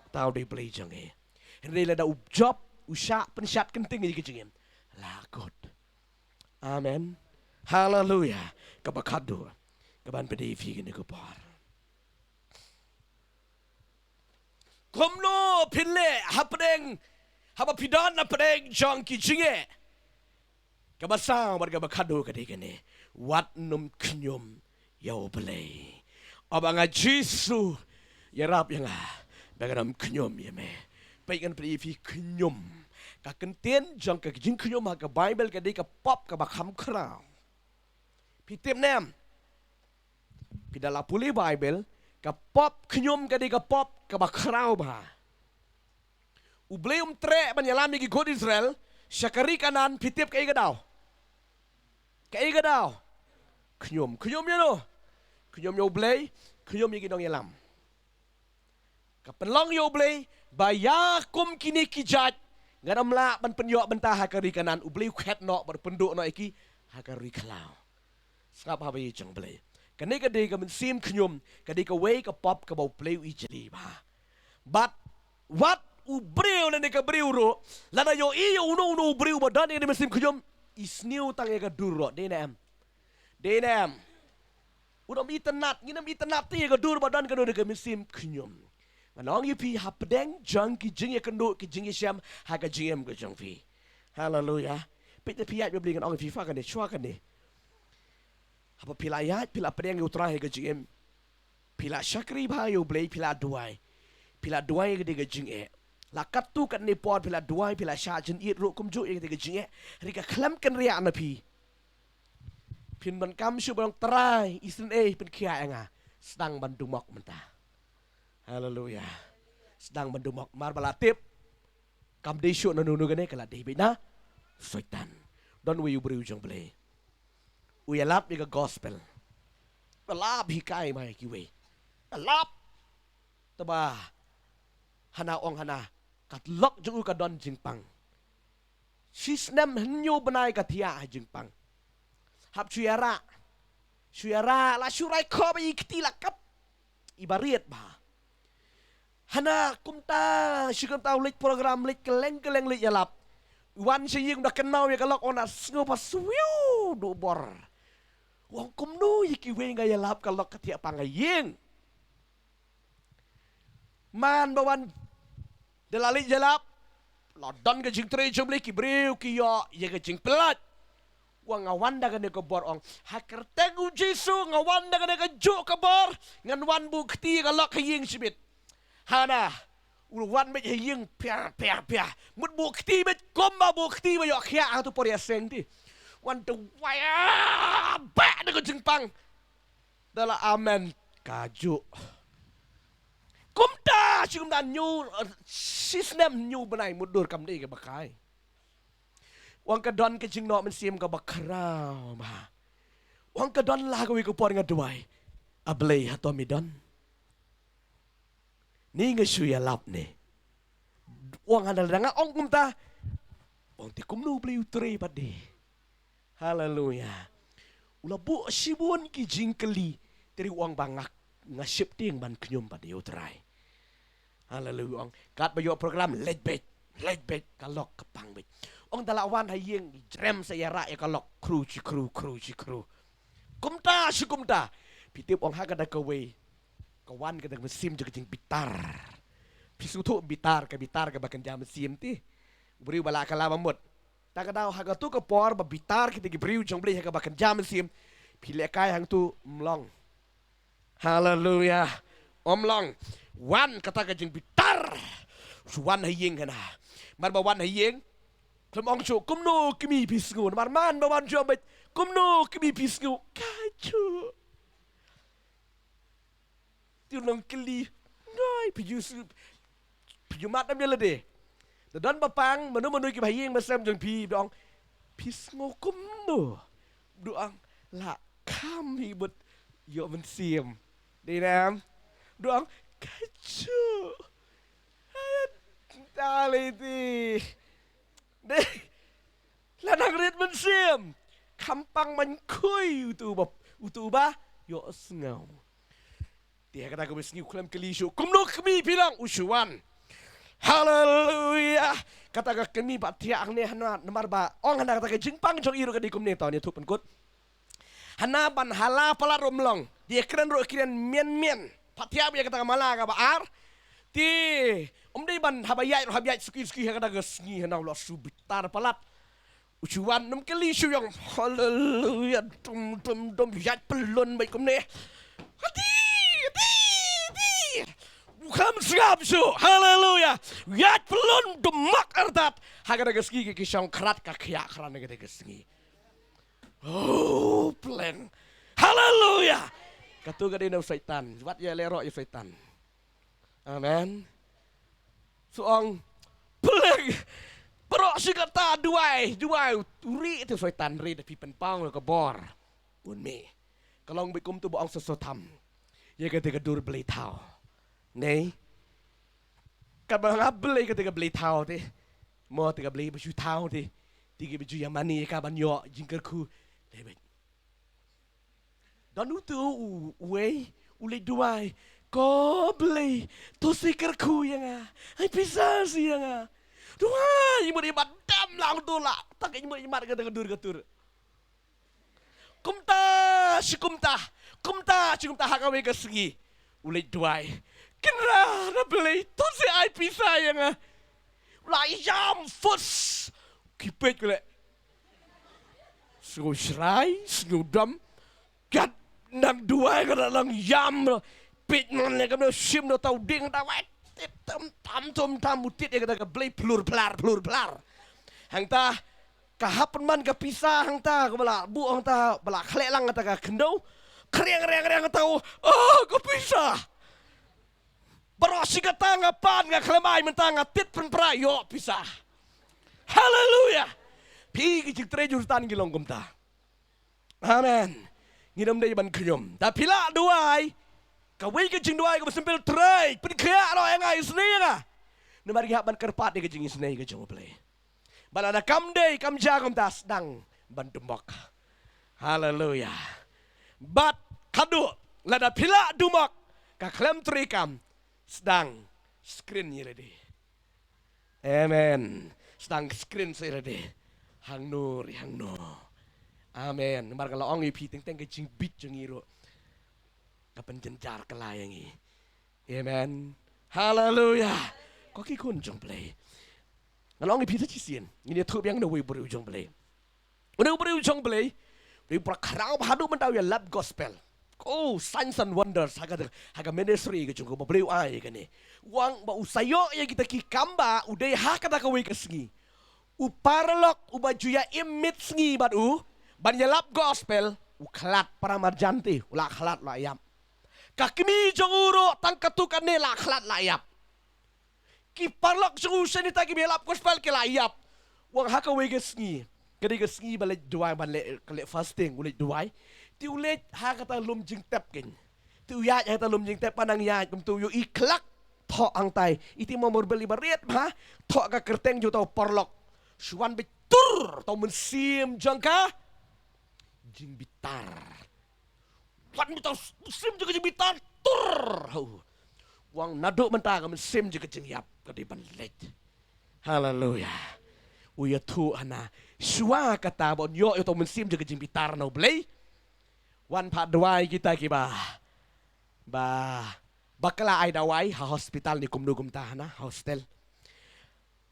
Uta u dei U Blei jong ngi. Hynrei lada u Job u shah pynshad kynting ïa ka jingim, la kut. Amen. Haleluya. Kaba khadduh kaban pyni ïa phi kane ka por. Kumno phin leh hapdeng, haba phi don hapdeng jong ki jingeh? Kaba saw bad kaba khadduh ka dei kane, wat nym khñium ïa U Blei. O ba nga, Jisu, ïarap ïa nga ba ngan ym khñium ïa me. Peit, ngan pyni ïa phi khñium. Ka kyntien jong ka jingkhñium ha ka Baibl ka dei ka pop kaba kham khraw. Phi tip ne em? Phi da la pule Baibl, ka pop khñium ka dei ka pop kaba khraw bha. U Blei um treh ban ïalam ïa ki khun Israel sha ka ri Kanaan, phi tip kaei ka daw? Kaei ka daw? Khñium. Khñium ïano? Khñium ïa U Blei, khñium ïa ki nongïalam. Ka pynlong ïa U Blei ba ïa kum kine ki jait ngan ym lah ban pynïoh bynta ha ka ri Kanaan. U Blei u khet noh bad pynduh noh ïa ki ha ka ri khlaw. Sngap ha ba ïeit jong U Blei. Kane ka dei ka mynsiem khñium, ka dei kawei ka pop kaba U Blei u ijli bha. Bad wat u briew lane ka briew ruh, lada ïohi ïa uno uno u briew ba don ïa ka mynsiem khñium, i sniew tang ïa ka dur ruh, dei ne em? Dei ne em? Un ym itynnad, ngin ym itynnad te ïa ka dur ba don kano da ka mynsiem khñium. Ngan ong ïa phi hapdeng jong ki jingïakynduh, ki jingïashem ha ka jingim ka jong phi. Haleluya. Peit, te phi ïaid bad U Blei, ngan ong ïa phi, pha kane, shuwa kane. Haba phi la ïaid, phi la pdiang ïa U Trai ha ka jingim, phi la shakri bha ïa U Blei, phi la duwai. Phi la duwai ïa ka dei ka jingeh. La katto katne por phi la duwai, phi la shah jingïeit ruh kumjuh ïa ka dei ka jingeh. Hynrei ka khlem kynriah na phi. Phin donkam shuh ban ong, Trai, isynei pynkhiah ïa nga. Sdang ban dum mok mynta. Haleluya. Sdang ban dum mok, namar ba la tip, kam dei shuh na uno uno kane, ka la dei beit na Soitan. Don uwei u briew jong U Blei, u ïalap ïa ka gospel. Ïalap hikai ma ïa kiwei. Ïalap. Te ba hana ong hana, ka lok jong u ka don jingpang. Shisnem hynñiew bnai ka thiah ha jingpang. Hap shu ïarah. Shu ïarah, la shu rai khop, i kti la kap. I ba riat bha. Hana kumta, shi kumta u leit program, leit kylleng kylleng, leit ïalap. Wan sha ïing, da kynmaw ïa ka lok, u ong, na sngewbha swiaw duh bor. U ong, kumno ïa kiwei nga ïalap, ka lok ka thiah pang ha ïing. Man ba wan, da la leit ïalap, la don ka jingtrei jong U Blei, ki briew ki ïoh ïa ka jingpynlait. U ong, nga wan da kane ka bor, u ong, ha kyrteng U Jisu nga wan da kane kajuh ka bor. Ngan wan buh kti ïa ka lok ha ïing shibit. Hana, u wan beit ha ïing, pia pia pia. Mut buh kti beit, kumba buh kti ba ïoh khiah ha tu por ïaseng te. Wan te wai, ah, beh da ka jingpang. Da la amen kajuh. Kumta, shi kumta, hynñiew, eh, shisnem hynñiew bnai mutdur, kam dei kaba kai. U ong, ka don ka jingnoh mynsiem kaba khraw bha. U ong, ka don la kawei ka por nga duwai, A Blei, hato me don? Ni nga shu ïalap ne. U ong, hana lada nga ong kumta, u ong, te kumno U Blei u trei pat de? Haleluya. U la buh shibun ki jingkylli, te u ong ba nga, nga sheptieng ban khñium pat ïa U Trai. Haleluya. U ong, katba ïoh program, leit beit, leit beit, ka lok ka pang beit. U ong, da la wan ha ïing, jrem sa ïarah ïa ka lok, khru shi khru, khru shi khru. Kumta shi kumta. Phi tip, u ong, ha kata kawei, ka wan kata ka mynsiem jong ka jingbitar. Phi sngewthuh bitar, ka bitar kaba kynja mynsiem te. U briew ba la kylla ba mut. Ta ka daw ha kato ka por ba bitar kita ki briew jong U Blei ha kaba kynja mynsiem, phi lehkai hangto, ym long. Haleluya. Ym long. Wan kata ka jingbitar. Shu wan ha ïing hana. Namar ba wan ha ïing, khlem ong shuh, kumno kmie phi sngew. Namar man ba wan shuh beit, kumno kmie phi sngew. Kajuh. Te u nongkylli, ngai, phi ju s-, phi ju mad em ïa lade. Da don ba pang, mano mano kiba ha ïing ba sem jong phi, da ong, phi sngew kumno? Da ong, la kham hi bad ïoh mynsiem. Dei ne em? Da ong, kajuh. Hai, ta lei ti. Dei, la nang rit mynsiem. Kham pang ban khui uto uba, uto uba ïohsngew. Te ha kata kawei ka sngi u khlem kylli shuh, kumno kmie phi long, u shu wan. Haleluya. Kata ka kmie pat thiah hangne hana, namar ba ong hana, kata ka jingpang jong i ruh ka dei kumne, to ngin ïathuh pynkut. Hana ban hala palat ruh ym long. Dei kren ruh kren mian mian. Pat thiah beit ïa kata ka mala kaba ar. Te ym dei ban haba ïaid ruh hap ïaid suki suki ha kata ka sngi, hana u la shu bitar palat. U shu wan, ym kylli shuh, ong, haleluya, dum dum dum, ïaid pyllun beit kumne. Hati, hati, hati. U kham sngap shuh. Haleluya. Ïaid pyllun, dum mak artat. Ha kata ka sngi ki, ki shong khrat, ka khiah khrat ha kata ka sngi. Oh, pleng. Haleluya. Kato ka dei na u Soitan. Wat ïalehroh ïa u Soitan. Amen. Shu ong, pleng. Baroh shi katta, duwai, duwai. U rieh te u Soitan, rieh da phi pynpaw ka bor. Un mih. Ka long beit kumto ba ong sa shu tam ïa kata ka dur bleithaw. Nei. Katba nga blei kata ka bleithaw te. Mo te ka blei ba shu thaw te. Te kiba ju ïamane ïa ka ban ïoh jingkyrkhu. Dei beit. Don uto u, uwei u leit duwai. Ko Blei, to sa kyrkhu ïa nga. Ai pisa sa ïa nga. Duwai, ïa mut ïa mat dam lang to la. Tak ïa mut ïa mat kata ka dur ka tur. Kumta shi kumta, kumta shi kumta, ha kawei ka sngi u leit duwai. Kynrad, A Blei, to sa ai pisa ïa nga. La ïam fus. Ki peit ki leh. Sngew shrai, sngew dom. Kat nang duwai ka la nang ïam. Peit man leh ka nang shim noh, tau ding da wai. Tit tam tam tam tam, u tit ïa kata ka blei, phlur phlar, phlur phlar. Hangta ka hap pynman ka pisa hangta, ka ba la buh hangta, ba la khleh lang kata ka khyndew. Kriang riang riang hangta, oh, ka pisa. Baroh shi katta nga pan, nga khlem ai, mynta nga tit pynpra, ïoh pisa. Haleluya. Phi, ki jingtrei jingrutan ki long kumta. Amen. Ngin ym dei ban khñium. Te phi lah duwai. Kawei ka jingduwai kaba simple, Trai, pynkhiah noh ïa nga, isynei ïa nga. Namar ngi hap ban kyrpad ïa ka jingisynei ka jong U Blei. Bad lada kam dei, kam jia kumta, sdang ban dumok. Haleluya. Bad khadduh lada phi lah dumok, ka khlem treikam, sdang screen ïa lade. Amen. Sdang screen sa ïa lade. Hangno re hangno. Amen. Namar ka la ong ïa phi, teng teng ka jingbit jong ngi ruh ka pynjynjar kylla ïa ngi. Amen. Haleluya. Ko ki khun jong U Blei, nga la ong ïa phi sa shisien, ngin ïathuh biang na uwei u briew jong U Blei. Une u briew jong U Blei, u briew ba khraw bha haduh mynta, u ïalap gospel. Oh, signs and wonders ha ka, ha ka ministry ka jong u, ba U Blei u ai ïa kane. U ong ba u sa ïoh ïa kita ki kam ba u dei ha kata kawei ka sngi, u paralok uba ju ïa im miet sngi bad u ban ïalap gospel, u khlad, para marjan te, u la khlad, la ïap. Ka kmie jong u ruh tang katto katne, la khlad la ïap. Ki paralok jong u shane, kita kiba ïalap gospel, ki la ïap. U ong ha kawei ka sngi, ka dei ka sngi ba leit duwai, ban leh, ka leh fasting, u leit duwai. Te u leit ha kata lum jingtep keiñ. Te u ïaid ha kata lum jingtep, ba nang ïaid kumta, u ïohi khlak thoh hangtai. Iti mo, marbel iba rit bha, thoh ka kyrteng jong uta u paralok. Shu wan beit tur uta u mynsiem jong ka jingbitar. Wan mynta u mynsiem jong ka jingbitar tur ha u. U ong naduh mynta ka mynsiem jong ka jingïap ka dei ban leit. Haleluya. U ïathuh hana, shuwa kata ba un ïoh ïa uta u mynsiem jong ka jingbitar na U Blei, wan phah duwai kita kiba, ba, ba ka la ai dawai ha hospital ne kumno kumta hana, hostel.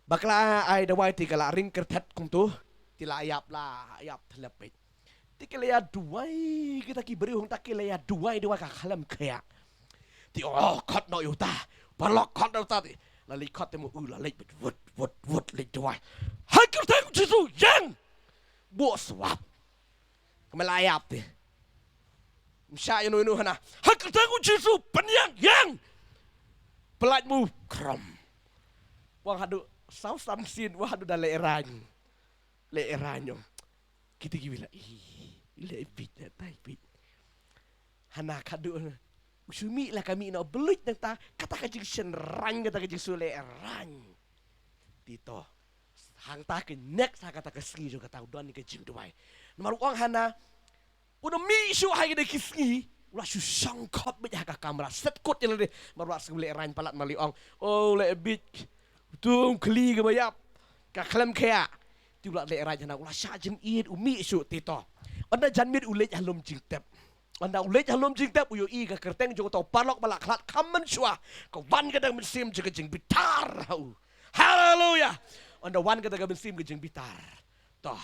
Ba ka la ai dawai te ka la ring kyrthat kumto, te la ïap, la ïap thlep beit. Te ki la ïa duwai, kita ki briew hangta ki la ïa duwai, duwai ka khlem khiah. Te, oh, khot noh ïa uta, paralok, khot noh ïa uta te. La leit khot te mo, u la leit beit, wut wut wut, leit duwai. Ha ka kyrteng U Jisu, ïeng! Buh swab. Ka mei la ïap te. Ym shah ïa uno uno hana. Ha ka kyrteng U Jisu, pynïeng, ïeng! Pyllait mo, khrom. U ong haduh saw san sien, u ong haduh da lehraiñ. Lehraiñ, ong. Kita kiwei la, ih, i leh beit, leh tai beit. Hana khadduh, u shu mih la ka mih noh, ba luid nangta, kata ka jingshynrang, kata ka jingshah lehraiñ. Te to, hangta ka next, ha kata ka sngi jong kata u don ka jingduwai. Namar u ong hana, u da mih shuh ha kine ki sngi, u la shu shong khop beit ha ka kamra, set kut ïa lade, namar u la shu lehraiñ palat, namar u ong, oh, leh beit, uto u khlieh kaba ïap, ka khlem khiah. Te u la lehraiñ hana, u la shah jingïeit, u mih shuh, te to. Ynda janmiet u leit ha lum jingtep. Ynda u leit ha lum jingtep, u ïohi ka kyrteng jong uta u paralok ba la khlad kham mynshuwa, ka wan kata ka mynsiem jong ka jingbitar ha u. Haleluya! Ynda wan kata ka mynsiem ka jingbitar, to,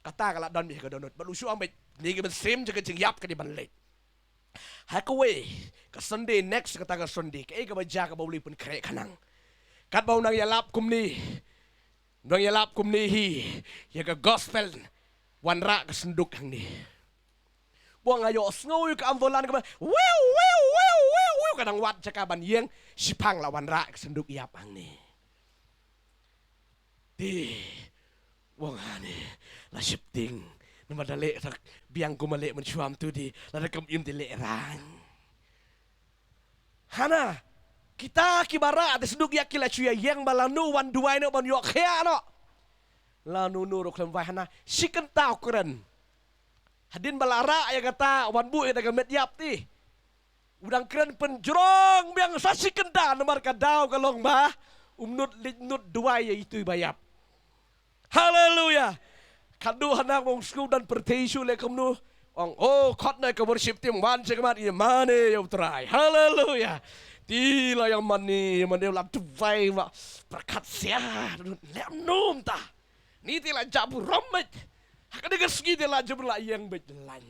kata ka la don beit ha ka dohnud. Bad u shu ong beit, kane ka mynsiem jong ka jingïap ka dei ban leit. Ha kawei ka Sunday, next kata ka Sunday, kaei kaba jia kaba u la pynkhreh khnang? Katba u nang ïalap kumne, u nang ïalap kumne hi ïa ka gospel, wanrah ka synduk hangne. U ong nga ïohsngew ïa ka ambulan kaba, wiu, wiu, wiu, wiu, wiu, ka dang wad jaka ban ïeng, shiphang la wanrah ka synduk ïap hangne. Te u ong hane, la sheptieng. Namar da leh sak biang kumba leh mynshuwa tu te, lada kam im te lehraiñ. Hana, kita kiba rah te synduk ïap ki la shu ïa ïeng, ba lano wan duwai noh ban ïoh khiah noh. Lano no ruh khlem wai hana, shi kynta u kren. Hadien ba la rah ïa kata, wan buh ïa kata ka met ïap te, u dang kren pynjrong biang sa shi kynta, namar ka daw ka long ba um nud leit nud duwai ïa itu iba ïap. Haleluya. Khadduh hana u ong sngewdon pyrthei shu leh kumno. Ong, oh, khot noh ka worship team, wan sha khmat, ïa mane ïa U Trai. Haleluya. Te la ïa mane, mane la duwai ba pyrkhat sia, leh ym nud ta. Ni te la jabur rom beit. Ha kane ka sngi te la jabur la ïeng beit lain.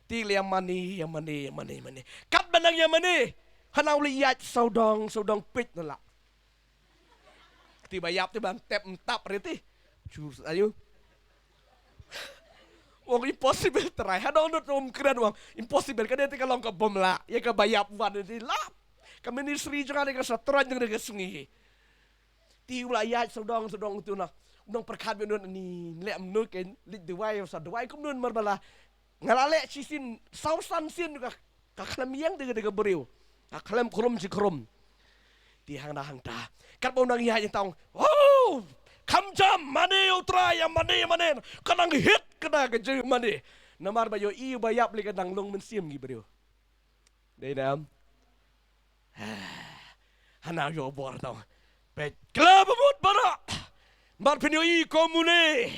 Te la ïa mane, ïa mane, ïa mane, mane. Katba nang ïa mane, hana u la ïaid sawdong, sawdong peit na la. Te ba ïap te ban tep ym tap re te. Jur ayu. Wong impossible trai. Hana u nut um kren wong. Impossible ka dei te ka long ka bym lah. Ïa ka ba ïap wan te lap. Ka ministry jong nga ka sa trai jong ka sngi. Te u la ïaid sawdong sawdong tu na. U nang pyrkhat ba u nut ni leh ym nud ken leit duwai sa duwai kum nud mar ba la. Nga la leh shisien saw san sien ka, ka khlem ïeng de ka, de ka briew. Ka khlem khrum shi khrum. Te hangta hangta. Katba u nang ïaid tang. Oh! Kham jam mane ïa u Trai ïa mane ïa mane. Ka nang hit ka da ka jingmane. Namar ba ïohi ba ïap lei ka dang long mynsiem ki briew. Dei nam. Hana ïoh bor tang. Peit kla ba mut baroh. Bad phin ïohi kumne.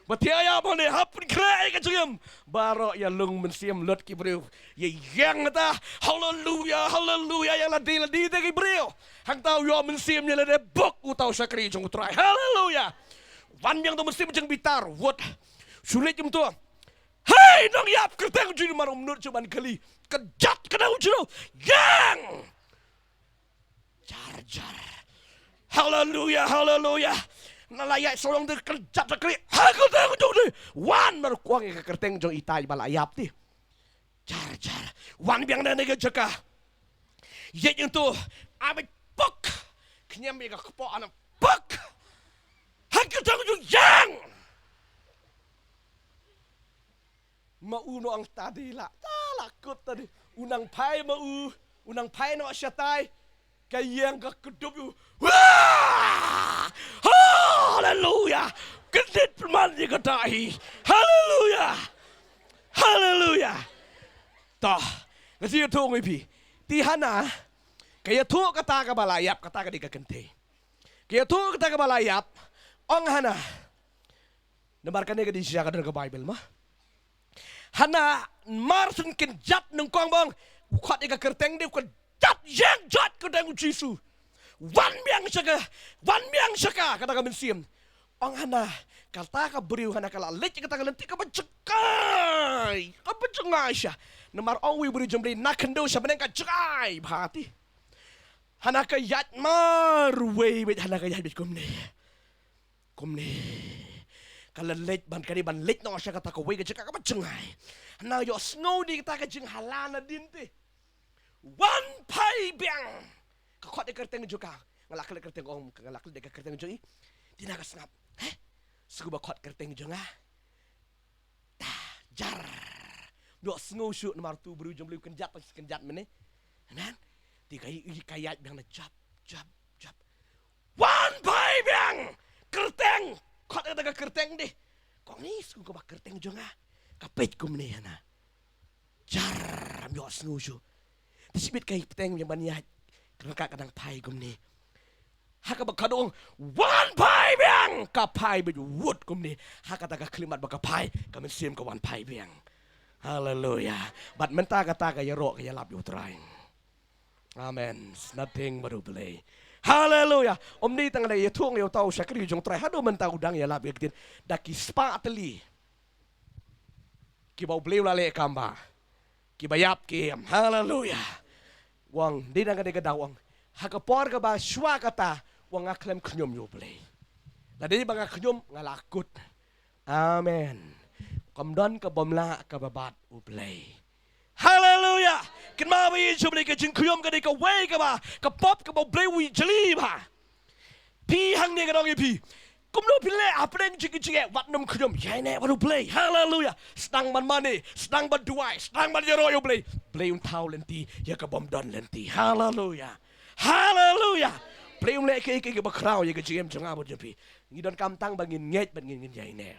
Ba te ïa ba ne hap pynkhreh ïa ka jingim. Baroh ïa long mynsiem lut ki briew. Ïa ïeng ta. Haleluya, haleluya, ïa lade lade te ki briew. Hangta u ïoh mynsiem ïa lade bok uta u shakri jong u Trai. Haleluya. Wan biang tu mynsiem jong bitar. Wot. Sulit jong tu. Hei, nongïap kyrteng jong u mar um nud shuh ban kylli. Kjat ka dang u jong u. Ïeng. Jar jar. Haleluya, haleluya. Na la ïaid sawdong te kjat ka kylli. Ha kyrteng jong u. Wan mar kwang ïa ka kyrteng jong itai ba la ïap te. Jar jar. Wan biang na ne ka jaka. Ïeit ïa tu. Abit pok. Kñiam ïa ka kpoh ana pok. Ha kyrteng jong u ïeng. Ma u nong tadi la, ta la kut tadi. U nang phai ma u, u nang phai noh shatai. Ka ïeng ka kdup u. Wah! Haleluya! Kdit pynman ïa ka dahi. Haleluya! Haleluya! Tah, nga shu ïathuh ngi phi. Te Hana, ka ïathuh kata kaba la ïap, kata ka dei ka kynthei. Ka ïathuh kata kaba la ïap, ong Hana. Namar kane ka dei shisha ka don ka Baibl ma. Hana mar shen kynjat nyngkong bong. U khot ïa ka kyrteng de u kynjat ïeng jot kyrteng u Jisu. Wan biang sha ka, wan biang sha ka, kata ka mynsiem. Ong Hana, kata ka briew Hana ka la leit kata ka lynti kaba jngai. Kaba jngai sha. Namar ong u briew jong u Blei na khyndew sha bneng ka jngai bha te. Hana ka ïaid marwei beit, Hana ka ïaid beit kumne. Kumne. Ka la leit ban ka dei ban leit noh sha kata kawei ka jaka kaba jngai. Hana ïohsngew de kata ka jinghala nadien te. Wan phai biang. Ka khot ïa ka kyrteng jong ka. Nga la klet kyrteng ong, nga la klet ïa ka kyrteng jong i. Te Hana ka sngap. Heh. Shu ba khot kyrteng jong nga. Ta, jar. Ïohsngew shuh namar tu briew jong u Blei u kynjat, kynjat mynne. Nang. Te ka, ka ïaid biang na jap, jap, jap. Wan phai biang. Kyrteng. Khot kata ka kyrteng de. Kong ni shu kaba kyrteng jong nga. Ka peit kumne Hana. Jar, ym ïohsngew shuh. Te shibit ka kyrteng biang ban ïaid. Ka dang phai kumne. Ha kaba ka dang wan phai biang, ka phai beit wut kumne. Ha kata ka khyllipmat ba ka phai, ka mynsiem ka wan phai biang. Haleluya. Bad mynta kata ka ïaroh ka ïalap ïa u Trai. Amen. Nothing but u Blei. Haleluya. Ym dei tang da ïathuh ïa uta u shakri jong u Trai haduh mynta u dang ïalap ïa ka ktien da ki spah tylli. Kiba u Blei u la leh kam bha. Kiba ïap ki im. Haleluya. Wang, dei na ka dei ka daw wang. Ha ka por kaba shuwa kata, wang nga khlem khñium ïa u Blei. Lada dei ba nga khñium, nga la kut. Amen. Kam don kaba ym lah kaba bat u Blei. Haleluya. Kynmaw ba ïa u Blei ka jingkhñium ka dei kawei kaba, ka pop kaba u Blei u ïeit jylliew bha. Phi hangne nga ong ïa phi. Kumno phi leh hapdeng jong ki jingeh wat nym khñium. Ïaineh bad u Blei. Haleluya. Sdang ban mane, sdang ban duwai, sdang ban ïaroh ïa u Blei. Blei un thaw lynti ïa ka bym don lynti. Haleluya. Haleluya. Blei un leh kiei kiei kiba khraw ïa ka jingim jong nga bad jong phi. Ngi donkam tang ba ngin ngeit bad ngin, ngin ïaineh.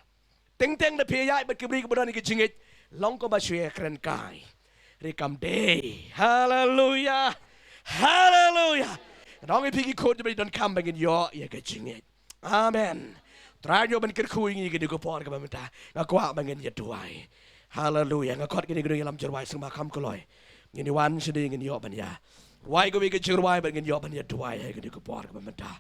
Teng teng da phi ïaid bad ki briew kiba don ki jingngeit, long kumba shu ïakren kai. Re kam dei. Haleluya. Haleluya. Nga ong ïa phi ki khun jong U Blei donkam ba ngin ïoh ïa ka jingngeit. Amen. Trai ïoh ban kyrkhu ïa ngi kine ki por kaba mynta. Nga kwah ba ngin ïa duwai. Haleluya. Nga khot kine ki nongïalam jingduwai sngewbha kham kloi. Ngin ïa wan shane ngin ïoh ban ïa Rwai kawei ka jingrwai bad ngin ïoh ban ïa duwai ha kane ka por kaba mynta.